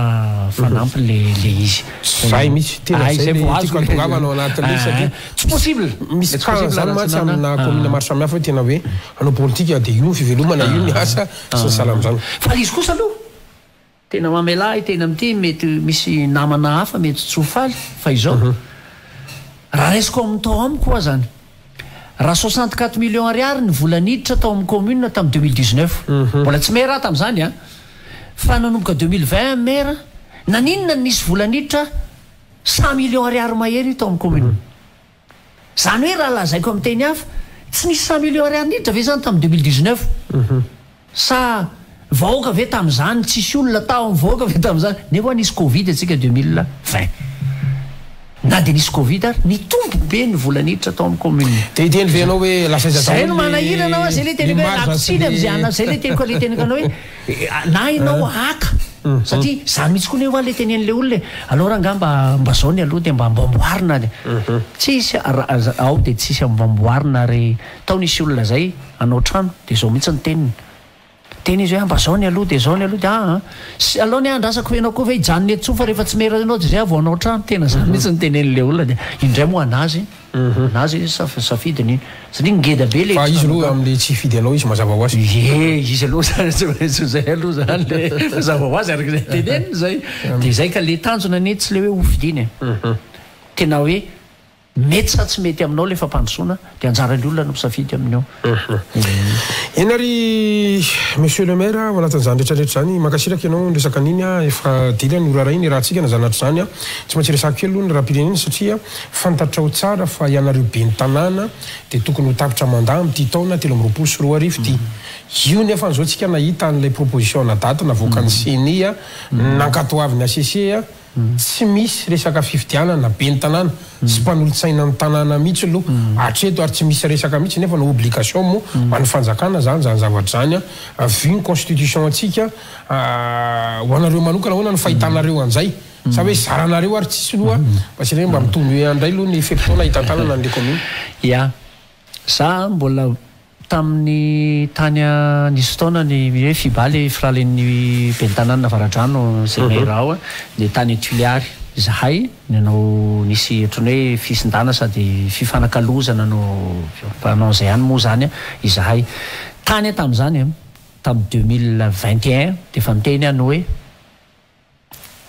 fanampiny le le izy. Zay mihitsy, tena zay le tiako hatongavana ao anatin'ilay izy satria Tsy possible, misy tsy cas possible zany raha tsy mantsy nanana amina commune maro samihafa hoe tena hoe hanao politika dia io ny fivelomana, io ny asa sy ny sahala amin'izany. Fa le izy kosa aloha Tena mamelà ahy tena amin'ity, mety misy namana hafa mety tsy ho faly fa izao, raha raisiko amin'ny tao amiko ho'a zany, raha 64 millions ariary ny vola niditra tao amin'ny commune tamin'ny 2019, mbola tsy maire aho tamin'izany an, fa nanomboka 2020 maire, naninona no nisy vola niditra 100 millions ariary mahery tao amin'ny commune? Izany hoe raha lazaiko amin'ny teny hafa, tsy nisy 100 millions ariary niditra ve izany tamin'ny 2019? Sa vahoaka ve tamin'izany, tsisy olona tao amin'ny vahoaka ve tamin'izany? Nefa hoa nisy covid antsika 2020. Na dia nisy covid ary, nitombo be ny vola niditra tao amin'ny commune. Dia hiteny ve ianao hoe lasa aiza Zay no daholo manahirana hoa, zay le le teniko hoe marge alako sy tsiny am'zay le. ana, zay le teniko le teniko anao hoe na ianao haka satria zany mihitsy koa anie hoa le tenen'le olona e, aleo rangaha mba mba zao ny aloha dia mba amboamboarina dia tsisy ra- ao dia tsisy amboamboarina ary tao nisy olona zay hanao trano dia zao mihitsy ny teniny, niteny izy hoe mba zao ny aloha dia zao ny aloha dia aa sy aleo anie andrasako ianao koa ve hijanona eto intsony fa rehefa tsy mera ianao dia zay aho vao hanao trano, tena zany mihitsy ny tenen'le olona dia indray moa anazy Anazy izy safidiny iny. Satria ngeda be le Fa izy trano aloha ka. amle tsy hifidy anao izy mazava ho azy. Ie, izy aloha zany tsy maintsy ho zay aloha zany le mazava ho azy araka izay teneniny zay. De zay ka le tanjona anie tsy le hoe ho fidiana e. Tena hoe mety sa tsy mety aminao le fampandrosoana de anjaran'ny olona no misafidy amin'io. Eny ary Monsieur le Maire ao anatin'izany rehetra rehetra izany, mankasitraka ianao niresaka an'iny a, efa dila ny ora iray niarahantsika na izany na tsy izany a, tsy maintsy resahako kely aloha ny raharaham-pirenena satria fantatrao tsara fa ianareo ben'ny tanàna dia tokony ho tapitra mandat amin'ity taona 2023 ity. Io nefa an'izao tsika nahita an'ilay proposition ana daty navoakan'ny Ceni a, nankatoavin'ny HCC a, Tsy misy resaka fifidianana ben'ny tanàna sy mpanolotsaina ny tanàna mihitsy aloha hatreto ary tsy misy resaka mihitsy nefa ny obligation moa ho an'ny fanjakana zany zany zavatra zany an, vu ny constitution antsika ho anareo manokana ahoana ny fahitanareo an'izay sa hoe zaranareo ary tsisy aloha mba tsy mba mitombo indray aloha ny fe-potoana hitantanana an'le commune. Ya, za mbola Tamin'ny tany nisy fotoana ny hoe Fiba le firalen'ny ben'ny tanàna Avaradrano izay maire ao dia tany Tuléar izahay nanao nisy ohatran'ny hoe fisindana sady fifanakalozana no mpanao izay ihany moa izany izahay tany tamin'izany tamin'ny 2021 dia efa niteny aho ny hoe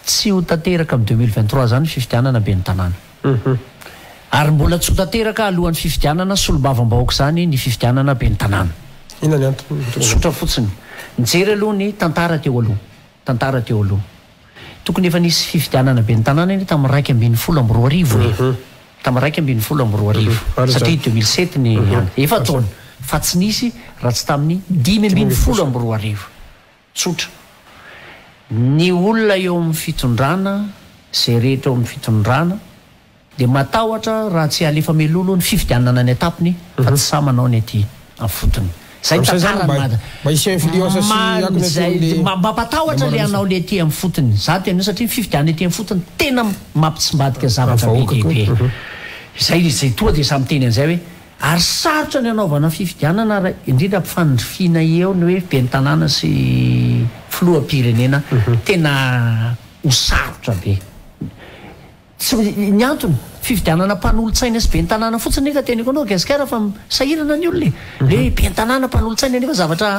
Tsy ho tanteraka amin'ny 2023 izany ny fifidianana ben'ny tanàna. Ary mbola tsy ho tanteraka alohan'ny fifidianana solombavambahoaka izany ny fifidianana ben'ny tanàna. Inona ny antony? Tsotra fotsiny. Nijery aloha ny tantara teo aloha. Tantara teo aloha. Tokony efa nisy fifidianana ben'ny tanàna anie tamin'ny 2011 e. Tamin'ny 2011. Satria 2007 ny efa-taona. Fa tsy nisy raha tsy tamin'ny 2015. Tsotra. Ny olona eo amin'ny fitondrana, izay rehetra eo amin'ny fitondrana, dia matahotra raha tsy alefa melolo ny fifidianana any an-tapony fa tsy sahy manao ny aty am-fotony. Izay ny tantaran'i Mada. Mba hisy influence sy akony aty amin'le. Mampatahotra le hanao le aty amin'ny fotony. Za tena io satria ny fifidianana aty amin'ny fotony tena mampitsimbadika zavatra be dia be. Izay izay toa dia samy miteny an'izay hoe. Ary sarotra ny hanaovana fifidianana raha indrindra ampifanindrifiana eo ny hoe ben'ny tanàna sy filoham-pirenena, tena ho sarotra be. Tsy, ny antony, fifidianana mpanolotsaina sy ben'ny tanàna fotsiny anie ka teniko anao Gasikara fa sahirana ny olona e. Le hoe ben'ny tanàna mpanolotsaina nefa zavatra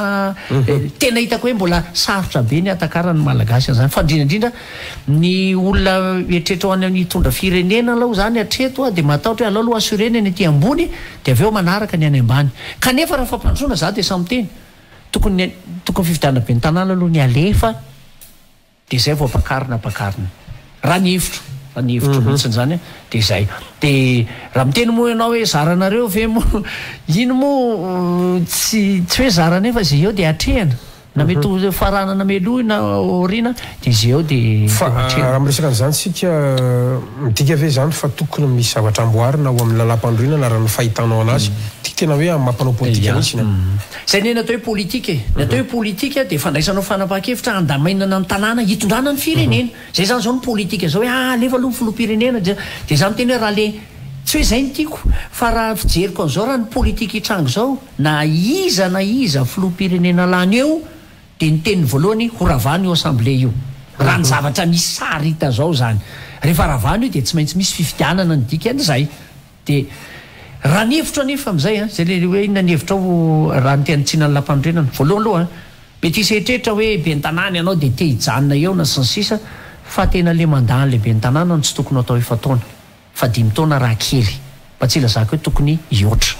tena hitako hoe mbola sarotra be ny hatakaran'ny Malagasy an'izany fa indrindra indrindra Ny olona mieritreritra ho any amin'ny hitondra firenena aloha izany hatreto dia matahotra hoe aleo aloha assurer-na ny aty ambony dia avy eo manaraka ny any ambany. Kanefa raha fampandrosoana za dia samy miteny, tokony tokony fifidianana ben'ny tanàna aloha ny alefa dia izay vao ampakarina ampakarina. Raha ny hevitro. Raha ny hevitro mihitsy izany dia izay. Dia raha miteny moa ianao hoe zaranareo ve moa iny moa tsy tsy hoe zara nefa izay eo dia atrehina. Na mety ho faranana melohina aoriana dia izay eo dia Fa atrehina. raha miresaka an'izany isika, midika ve izany fa tokony misy zavatra amboarina ao amin'ny lalàmpanorenana raha ny fahitanao anazy? Tiako tena hoe amin'ny maha mpanao politika mihitsy an. Izay anie ny atao hoe politika e. Ny atao hoe politika dia fandraisanao fanapahan-kevitra handamainana ny tanàna hitondrana ny firenena. Zay zany zao ny politika zao hoe ah alefa aloha ny filoham-pirenena dia dia za miteny hoe raha le tsy hoe zay no tiako fa raha fijeriko an'izao raha ny politika hitranga izao na iza na iza filoham-pirenena lany eo dia ny teniny voalohany ho ravana io assemblée io raha ny zavatra misy sary hita zao zany rehefa ravana io dia tsy maintsy misy fifidianana ny dikan'izay dia raha ny hevitro anefa amin'izay an zay le hoe inona ny hevitrao raha ny te hanitsiana ny lampanorenana voalohany aloha an Mety hisy eritreritra hoe ben'ny tanàna ianao dia te hijanona eo na sy ny sisa fa tena le mandat an'le ben'ny tanàna no tsy tokony ho atao efa-taona fa dimy taona raha kely mba tsy hilazako hoe tokony hihoatra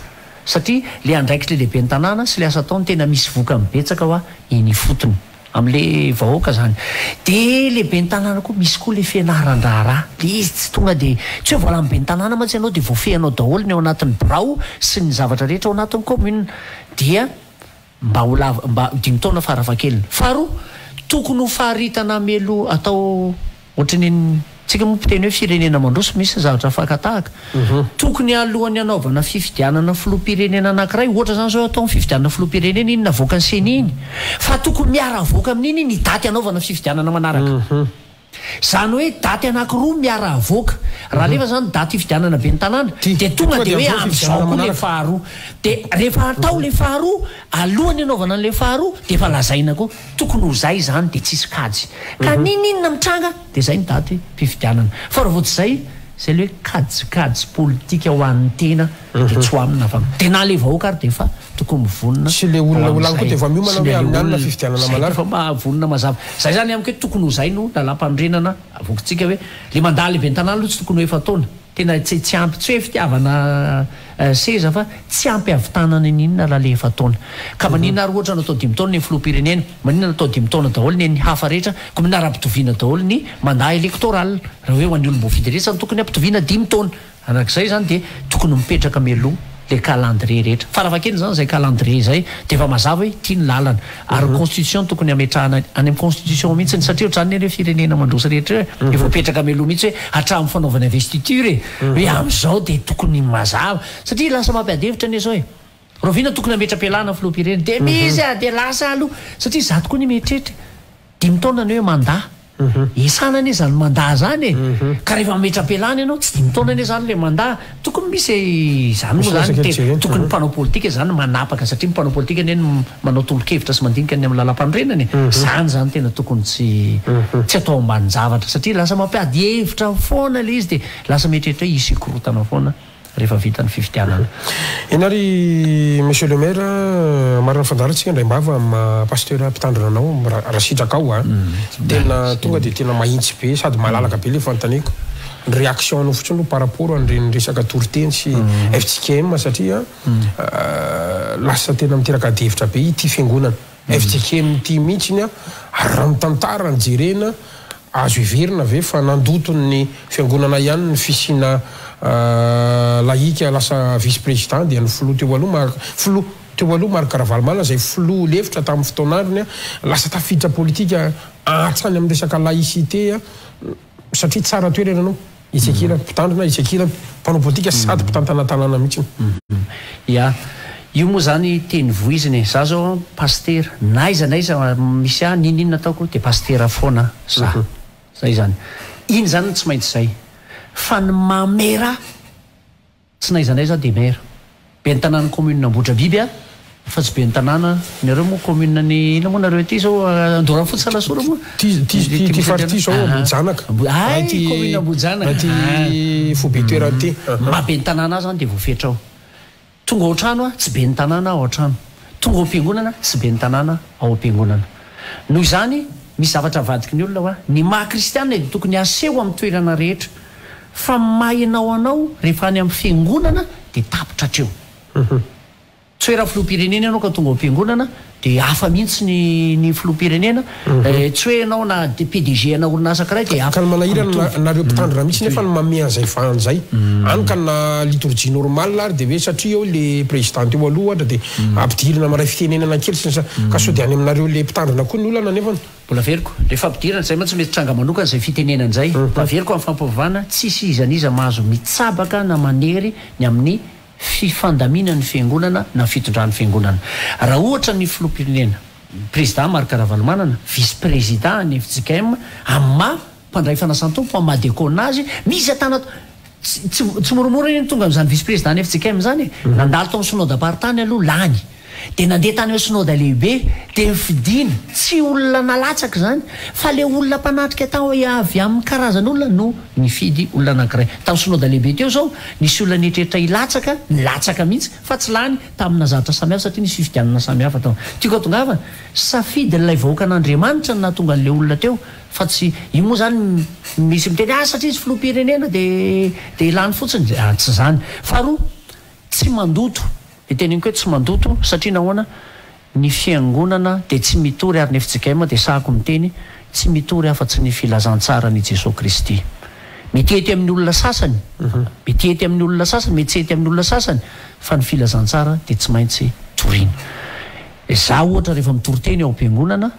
satria le andraikitry le ben'ny tanàna sy le asa ataony tena misy vokany betsaka hoa eny ifotony amle vahoaka zany de le ben'ny tanàna koa misy koa le fianaran-draharaha le izy tsy tonga de tsy hoe vao lany ben'ny tanàna mantsy ianao de voafehinao daholo ny ao anatin'ny birao sy ny zavatra rehetra ao anatin'ny commune dia Mba ho lava, mba dimy taona farafahakeliny. Faharoa, tokony ho faritana mialoha atao ohatry ny tsika moa mpiteny hoe firenena mandroso misy ny zavatra fakan-tahaka. Tokony alohan'ny hanaovana fifidianana filoham-pirenena anankiray, ohatra izany izao atao ny fifidianana filoham-pirenena iny navoakan'ny ceni iny, fa tokony miara-avoaka amin'iny ny daty hanaovana fifidianana manaraka. Izany hoe daty anankiroa miara-avoaka. Raha alefa izany daty hifidianana ben'ny tanàna dia tonga dia hoe amin'izao koa ilay faharoa. Dia rehefa atao ilay faharoa, alohan'ny hanaovana an'ilay faharoa dia efa lazaina koa. Tokony ho izay izany dia tsisy kajy. Ka n'inon'inona mitranga dia izay ny daty fifidianana. Fa raha vao tsy izay, izay ilay hoe kajikajy politika ho an'ny tena dia tsy ho amina fa dia na ilay vahoaka ary dia efa tokony mivonona Sy le ho olona ho lany koa amin'izay dia efa miomana sy hoe ny amin'ny alina olona fifidianana izay dia manaraka. efa mahavonona mazava. Izay izany amiko hoe tokony ho izay no lalàmpanorenana avoakantsika hoe le mandat lehiben'ny tanàna aloha tsy tokony ho efa-taona. Tena tsy tsy ampy tsy hoe fitiavana seza fa tsy ampy havitanana n'inona raha le efa-taona. Ka maninona ary ohatra natao dimy taona ny filoham-pirenena, maninona natao dimy taona daholo ny an'ny hafa rehetra, koa maninona raha ampitoviana daholo ny mandat électoral raha hoe ho an'ny olom-boafidy rehetra no tokony ampitoviana dimy taona. Arak'izay izany dia tokony mipetraka mialoha ilay calendrier rehetra. Farafahakeliny izany izay calendrier izay dia efa mazava hoe ity ny lalana. Ary ny constitution tokony hametrahana any amin'ny constitution mihitsy satria ohatr'izany anie ireo firenena mandroso rehetra ireo e. Efa mipetraka mialoha mihitsy hoe hatramin'ny fanaovana investiture e. Hoe amin'izao dia tokony mazava. Satria lasa mampiady hevitra anie izao e. Rahoviana tokony hametra-pialana ny filoham-pirenena? Dia misy a! Dia lasa aloha. Satria izaho tokoa anie mieritreritra e. Dimy taona ny hoe mandat. Esana anie izany mandat izany e. Ka rehefa mametra-pialana ianao, tsy dimy taona anie izany ilay mandat. Tokony misy izany moa izany tena, tokony ny mpanao politika izany manapaka satria ny mpanao politika anie no manao tolo-kevitra sy mandinika ny amin'ny lalampanorenana e. Izany izany tena tokony tsy tsy atao ambanin-javatra satria lasa mampiady hevitra foana ilay izy dia lasa mieritreritra hoe hisy hikorontana foana. rehefa vita ny fifidianana. Eny ary Monsieur le Maire a, marina fandaharantsika indray mbava amin'ny maha Pasteur mpitandrina anao raha sitrakao a, tena tonga dia tena mahintsy be sady malalaka be le fanontaniako, ny réaction anao fotsiny aloha par rapport an'ireny resaka toriteny sy fjkm satria lasa tena miteraka adihevitra be ity fiangonana fjkm ity mihitsiny a, ary raha ny tantara no jerena Azo heverina ve fa nandoto ny fiangonana ihany ny fisiana lahika lasa vice président dia ny filoha teo aloha Marc filoha teo aloha Marc Ravalomanana izay filoha lefitra tamin'ny fotoan'androny lasa tafiditra politika hatrany amin'ny resaka laïcité satria tsara toerana ianao etsy ankilany mpitandrina etsy ankilany mpanao politika sady mpitantana tanàna mihitsy. Ya. Io moa zany teny voizina e. Za zao pasitera, na aiza na aiza misy ahy, n'inon'inona ataoko dia pasitera foana za. Zay zany. Iny zany no tsy maintsy zay. Fa ny maha maire ahy, tsy n'aiza n'aiza aho dia maire. Ben'ny tanàn'ny commune Ambohidrabiby aho fa tsy ben'ny tanàna, nareo moa commune ny inona moa nareo aty zao Andorafotsy Alasora moa? Ty ty ty faritra ty zao Ambohijanaka. Hay commune Ambohijanaka. Ty foibe toerana ty. Maha ben'ny tanàna ahy zany dia voafetra ao. Tonga ao an-trano aho, tsy ben'ny tanàna aho ao an-trano. Tonga ao am-piangonana, tsy ben'ny tanàna ao am-piangonana. Noho izany, misy zavatra avadiky ny olona hoa, ny maha kristiana dia tokony haseho amin'ny toerana rehetra. Fa ny maha ianao anao rehefa any amin'ny fiangonana dia tapitra hatreo. Tsy hoe raha filoham-pirenena ianao ka tonga ao am-piangonana dia hafa mihitsy ny ny filoham-pirenena, tsy hoe ianao na PDG ana orinasa ankiray dia hafa. Ka ny manahirana Mitovy. nareo mpitandrina mihitsy nefa no manome an'izay vahana izay. Any ka na litorjia normal ary dia hoe satria eo le président teo aloha ohatra dia ampidirina maray fitenenana kely sy ny sisa. Ka sao dia any aminareo le mpitandrina koa ny olana nefany. Mbola averiko, le fampidirana izay mantsy mety tranga manokana izay fitenenana izay. Mbola averiko amin'ny fampivavahana, tsisy iza n'iza mahazo mitsabaka na manery ny amin'ny fifandaminan'ny fiangonana na fitondran'ny fiangonana. Raha ohatra ny filoham-pirenena, Président Marc Ravalomanana, vice-président ny fjkm, amin'ny maha mpandray fanasan-tompo, amin'ny maha diakona azy, misy atana tsy tsy moramora anie ny tonga amin'izany vice-président ny fjkm izany e! Nandalo tao amin'ny synodam-paritany aloha, lany. Dia nandeha tany amin'ny synoda lehibe, dia nifidina, tsy olona nalatsaka izany, fa ilay olona mpanatrika tao avy amin'ny karazan'olona no nifidy olona anankiray. Tamin'ny synoda lehibe teo izao, nisy olona nieritreritra hilatsaka, nilatsaka mihitsy, fa tsy lany tamina zavatra samihafa satria nisy fifidianana samihafa tao. Tiako hatongavana, safidin'ilay vahoakan'Andriamanitra no nahatonga an'ilay olona teo, fa tsy, io moa izany misy miteny, ah satria izy filoham-pirenena dia dia lany fotsiny, tsy izany. Faharoa, tsy mandoto. Dia teneniko hoe tsy mandoto satria nahoana? Ny fiangonana dia tsy mitory ary ny fjkm dia sahako miteny tsy mitory afa-tsy ny filazantsaran' i Jesoa Kristy. Mety hety amin'ny olona sasany, mety hety amin'ny olona sasany, mety tsy hety amin'ny olona sasany fa ny filazantsara dia tsy maintsy torina. Izaho ohatra rehefa mitory teny ao am-piangonana,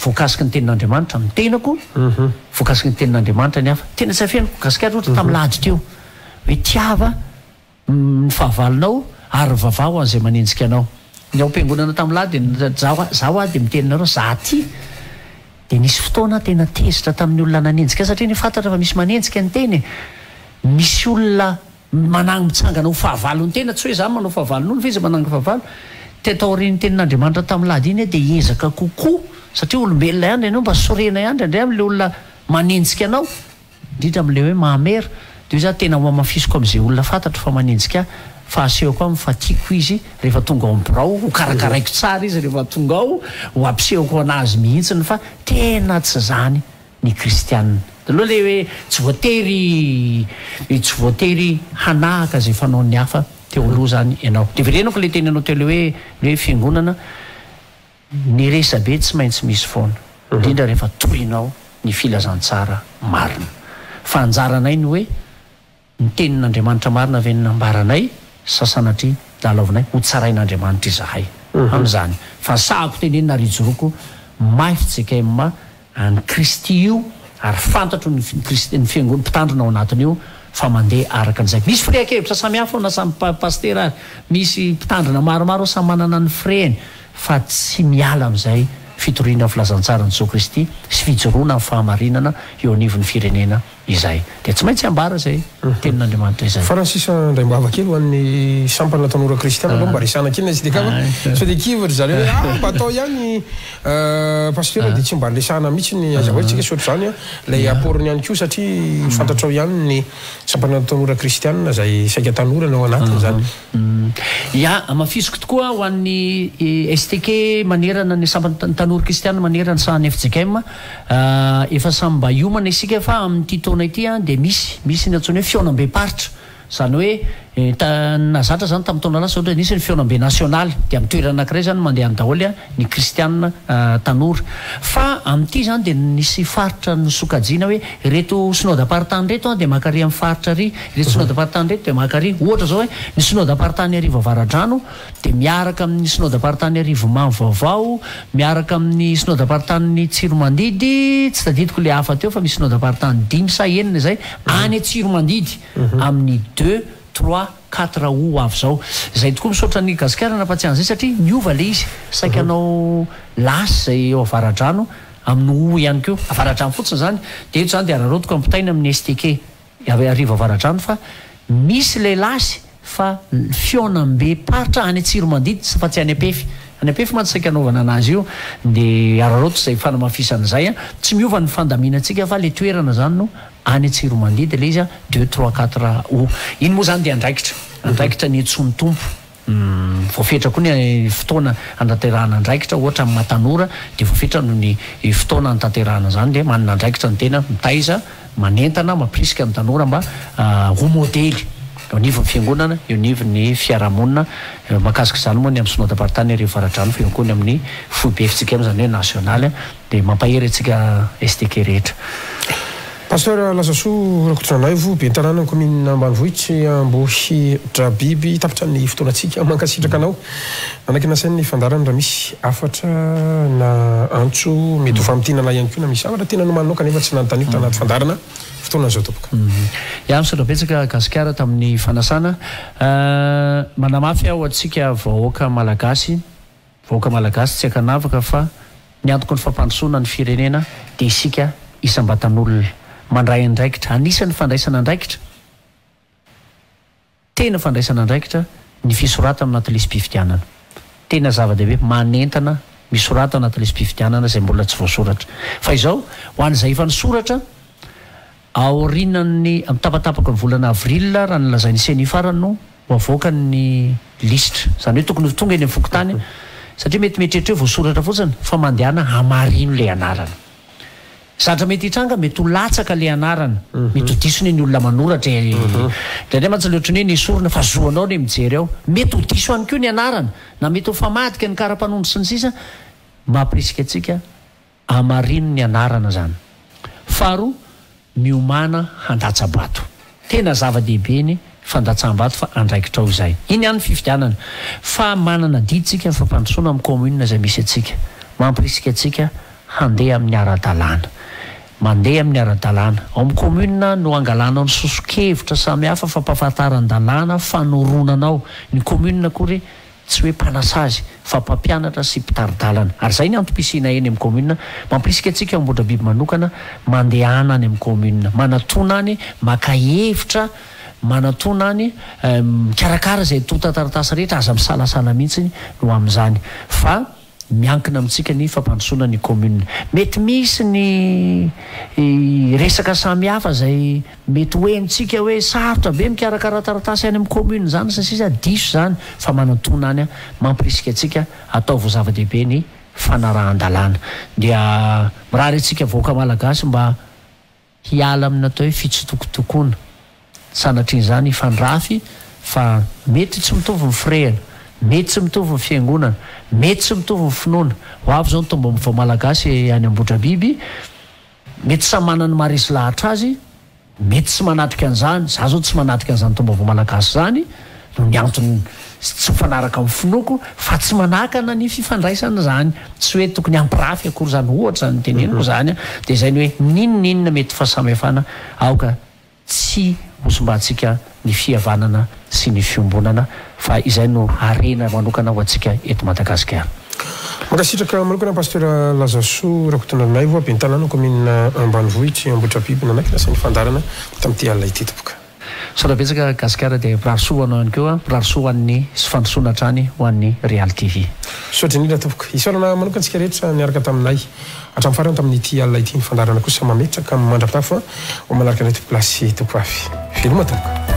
voakasiky ny tenin'Andriamanitra ny tenako, voakasiky ny tenin'Andriamanitra ny hafa. Tena tsy afeniko, gasikara ohatra tamin'ny lahady teo hoe tiava ny fahavalonao ary mivavaha ho an'izay manenjika anao. Ny ao am-piangonana tamin'ny lahy dia zaho zaho aho dia miteny anareo za aty dia nisy fotoana aho tena tezitra tamin'ny olona nanenjika ahy satria anie fantatra fa misy manenjika ny tena e! Misy olona manang mitsangana ho fahavalon'ny tena, tsy hoe za manao fahavalon'olona fa izy manangana fahavalo. Te taorian'ny tenin'Andriamanitra tamin'ny lahady iny aho dia hiezaka kokoa satria olombelona ihany ianao mba sorena ihany indraindray amin'ilay olona manenjika anao. Indrindra amin'ilay hoe mahamera, dia hoy za tena ho hamafisiko amin'izay olona fantatro fa manenjika ahy, fa asehoko aminy fa tiako izy rehefa tonga ao amin'ny birao, ho karakaraiko tsara izy rehefa tonga ao, ho ampisehoko anazy mihitsiny fa tena tsy izany ny kristianina. Aloha ilay hoe tsy voatery tsy voatery hanahaka izay fanaon'ny hafa teo aloha izany ianao. Dia verenako ilay teninao teo ilay hoe ilay hoe fiangonana. Ny resabe tsy maintsy misy foana, indrindra rehefa tohinao ny filazantsara marina. Fa anjaranay ny hoe, ny tenin'Andriamanitra marina ve no nambaranay sa sanatria lalaovinay? Ho tsarain'Andriamanitra izahay amin'izany. Fa sahako tenenina ary ijoroako mafy fjkm An'i Kristy io ary fantatro ny Kristy ny fiangon mpitandrina ao anatin'io fa mandeha araka an'izay. Misy firehan-kevitra samihafa ao na samy pasitera ary misy mpitandrina maromaro ao samy manana ny firehany fa tsy miala amin'izay fitoriana ny filazantsaran'i Jesoa Kristy sy fijoroana amin'ny fahamarinana eo anivon'ny firenena izay. Dia tsy maintsy ambara izay tenin'Andriamanitra izay. Farany sisa indraim-bava kely ho an'ny sampana tanora kristiana aloha mba resahana kely ny SDK fa sao dia kivy ry zareo hoe ah mba atao ihany Pasitera dia tsy mba niresahana mihitsy ny hazavaina tsika sy ohatr'izany an, ilay apport-ny ihany koa satria fantatrao ihany ny sampana tanora kristiana izay saika tanora no ao anatiny izany. Ya, hamafisiko tokoa ho an'ny STK manerana ny sampana tanora kristiana manerana ny sahan'ny fjkm. Efa samy mba hiomana isika fa amin'ity taona ity dia misy misy ny antsoina hoe fihaonambem-paritra. Izany hoe ny nahazatra izany tamin'ny taona lasa ohatra nisy ny fihaonambe nasionaly dia amin'ny toerana anankiray izany mandeha any daholo ny kristiana tanora. Fa amin'ity izany dia nisy faritra nosokajiana hoe ireto synodam-paritany ireto dia maka ary amin'ny faritra ary, ireto synodam-paritany ireto dia maka ary. Ohatra izao hoe ny synodam-paritany Arivo Avaradrano dia miaraka amin'ny Synodam-paritany Arivomamy vaovao, miaraka amin'ny Synodam-paritanin'i Tsiromandidy, tsy tadidiko ilay hafa teo fa misy Synodam-paritany dimy sa enina izay any Tsiromandidy amin'ny deux, trois, quatre août ho avy izao. Izay tokoa misaotra an'i Gasikara nampatsiahy an'izay satria niova ilay izy, saika hanao lasy izay eo Avaradrano amin'ny août ihany koa, Avaradrano fotsiny izany, dia eto izany dia araraotiko ampitaina amin'ny STK. Arivo Avaradrano fa misy ilay lasy fa fihaonambe-paritra any Tsiromandidy fa tsy any Ampefy. Any Ampefy mantsy saika anaovana anazy io dia araraoty izay fanamafisana izay an. Tsy miova ny fandaminantsika fa ilay toerana izany no any Tsiromandidy ilay izy an, deux, trois, quatre août. Iny moa izany dia andraikitra, andraikitra niantsoan'ny Tompo. Voafetra koa ny fotoana hanatanterahana andraikitra, ohatra amin'ny maha tanora dia voafetra noho ny fotoana hanatanterahana izany dia manana andraikitra ny tena mitaiza, manentana, mampirisika ny tanora mba ho modely. Eo anivon'ny fiangonana, eo anivon'ny fiarahamonina, mahakasika izany moa ny amin'ny Synodam-paritany ery Avaradrano fa eo koa ny amin'ny foibe fjkm izany hoe nasionaly dia mampahery antsika STK rehetra. Pasteur Lazasoa Rakotonanaivo, ben'ny tanànan'ny kaominina ambanivohitry Ambohidrabiby, tapitra ny fotoanantsika. Mankasitraka anao nanaiky nasaina ny fandaharana. Raha misy hafatra na antso mety ho famintinana ihany koa na misy zavatra tena nomaninao kanefa tsy nanontaniako tanaty fandaharana, fotoana izao tompoko. Ya, misaotra betsaka Gasikara tamin'ny fanasana. Manamafy aho antsika vahoaka malagasy, vahoaka malagasy tsy ankanavaka fa ny antoky ny fampandrosoana ny firenena dia isika isam-batan'olona mandray andraikitra, anisan'ny fandraisana andraikitra, tena fandraisana andraikitra ny fisoratana anaty lisi-pifidianana. Tena zava-dehibe, manentana, misorata anaty lisi-pifidianana izay mbola tsy voasoratra. Fa izao, ho an'izay efa nisoratra, aorianan'ny, amin'ny tapatapaky ny volana avril, raha ny lazain'ny Ceni farany no ho avoaka ny lisitra. Izany hoe tokony ho tonga eny amin'ny fokontany, satria mety mieritreritra hoe voasoratra fotsiny, fa mandehana hamarino ilay anarana. Zavatra mety hitranga, mety ho latsaka ilay anarana, mety ho diso anie ny olona manoratra e! Indraindray mantsy ilay ohatran'ny hoe nesorina fa zo anao ny mijery ao. Mety ho diso ihany koa ny anarana, na mety ho famadika ny kara-panondro sy ny sisa Mampirisika antsika hamarino ny anarana izany. Faharoa, Miomàna handatsa-bato. Tena zava-dehibe ny fandatsaham-bato fa andraikitrao izay. Iny ihany ny fifidianana. Fa manana adidy tsika ny fampandrosoana amin'ny commune izay misy antsika. Mampirisika antsika handeha amin'ny ara-dalàna. Mandeha amin'ny ara-dalàna. Ao amin'ny commune no angalanao ny soso-kevitra samihafa fampahafantaran-dalàna fanoronanao. Ny commune akory Tsy hoe mpanasazy fa mpampianatra sy mpitari-dalana. Ary izay ny antom-pisiana eny amin'ny commune. Mampirisika antsika ao Ambohidrabiby manokana, mandehana any amin'ny commune. Manatona any, maka hevitra, manatona any, mikarakara izay antontan-taratasy rehetra, aza misalasala mihitsy no amin'izany. Fa miankina amintsika ny fampandrosoana ny commune. Mety misy ny resaka samihafa izay mety ho henontsika hoe sarotra be mikarakara taratasy any amin'ny commune izany sy ny sisa, diso izany fa manantona any mampirisika antsika ataovy ho zava-dehibe ny fanarahan-dalàna. Dia mirary antsika vahoaka malagasy mba hiala amin'ny atao hoe fitsitokotokoana. Sanatrian'izany hifandrafy fa mety tsy mitovy ny firehana, mety tsy mitovy ny fiangonana, mety tsy mitovy ny finoana. Ho avy izao ny tombom-baovao malagasy any Ambohidrabiby, mety samy manana ny maha-resy lahatra azy, mety tsy manatrika an'izany, za zao tsy manatrika an'izany tombom-baovao malagasy izany noho ny antony tsy mifanaraka amin'ny finoako fa tsy manakana ny fifandraisana izany, tsy hoe tokony hampirafy akory izany ohatra izany teneniko izany an, dia izay ny hoe n'inon'inona mety fahasamihafana aoka tsy hosimbantsika ny fihavanana sy ny fiombonana fa izay no harena manokana ho antsika eto Madagasikara. Mankasitraka manokana Pasteur Lazasoa Rakotonanaivo, ben'ny tanàna kaominina ambanivohitry Ambohidrabiby nanaiky nasain'ny fandaharana tamin'ity alina ity tompoko. Misaotra betsaka Gasikara dia mirary soa ho anao ihany koa, mirary soa ho an'ny sy fandrosoana hatrany ho an'ny Real TV. Misaotra indrindra tompoko. Isaorana manokana antsika rehetra niaraka taminay hatramin'ny farany tamin'ity alina ity. Ny fandaharana kosa mametraka mandra-pitafa ho manaraka indray tompoko lahy sy tompovavy. Veloma tompoko.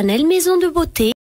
Chanel Maison de Beauté.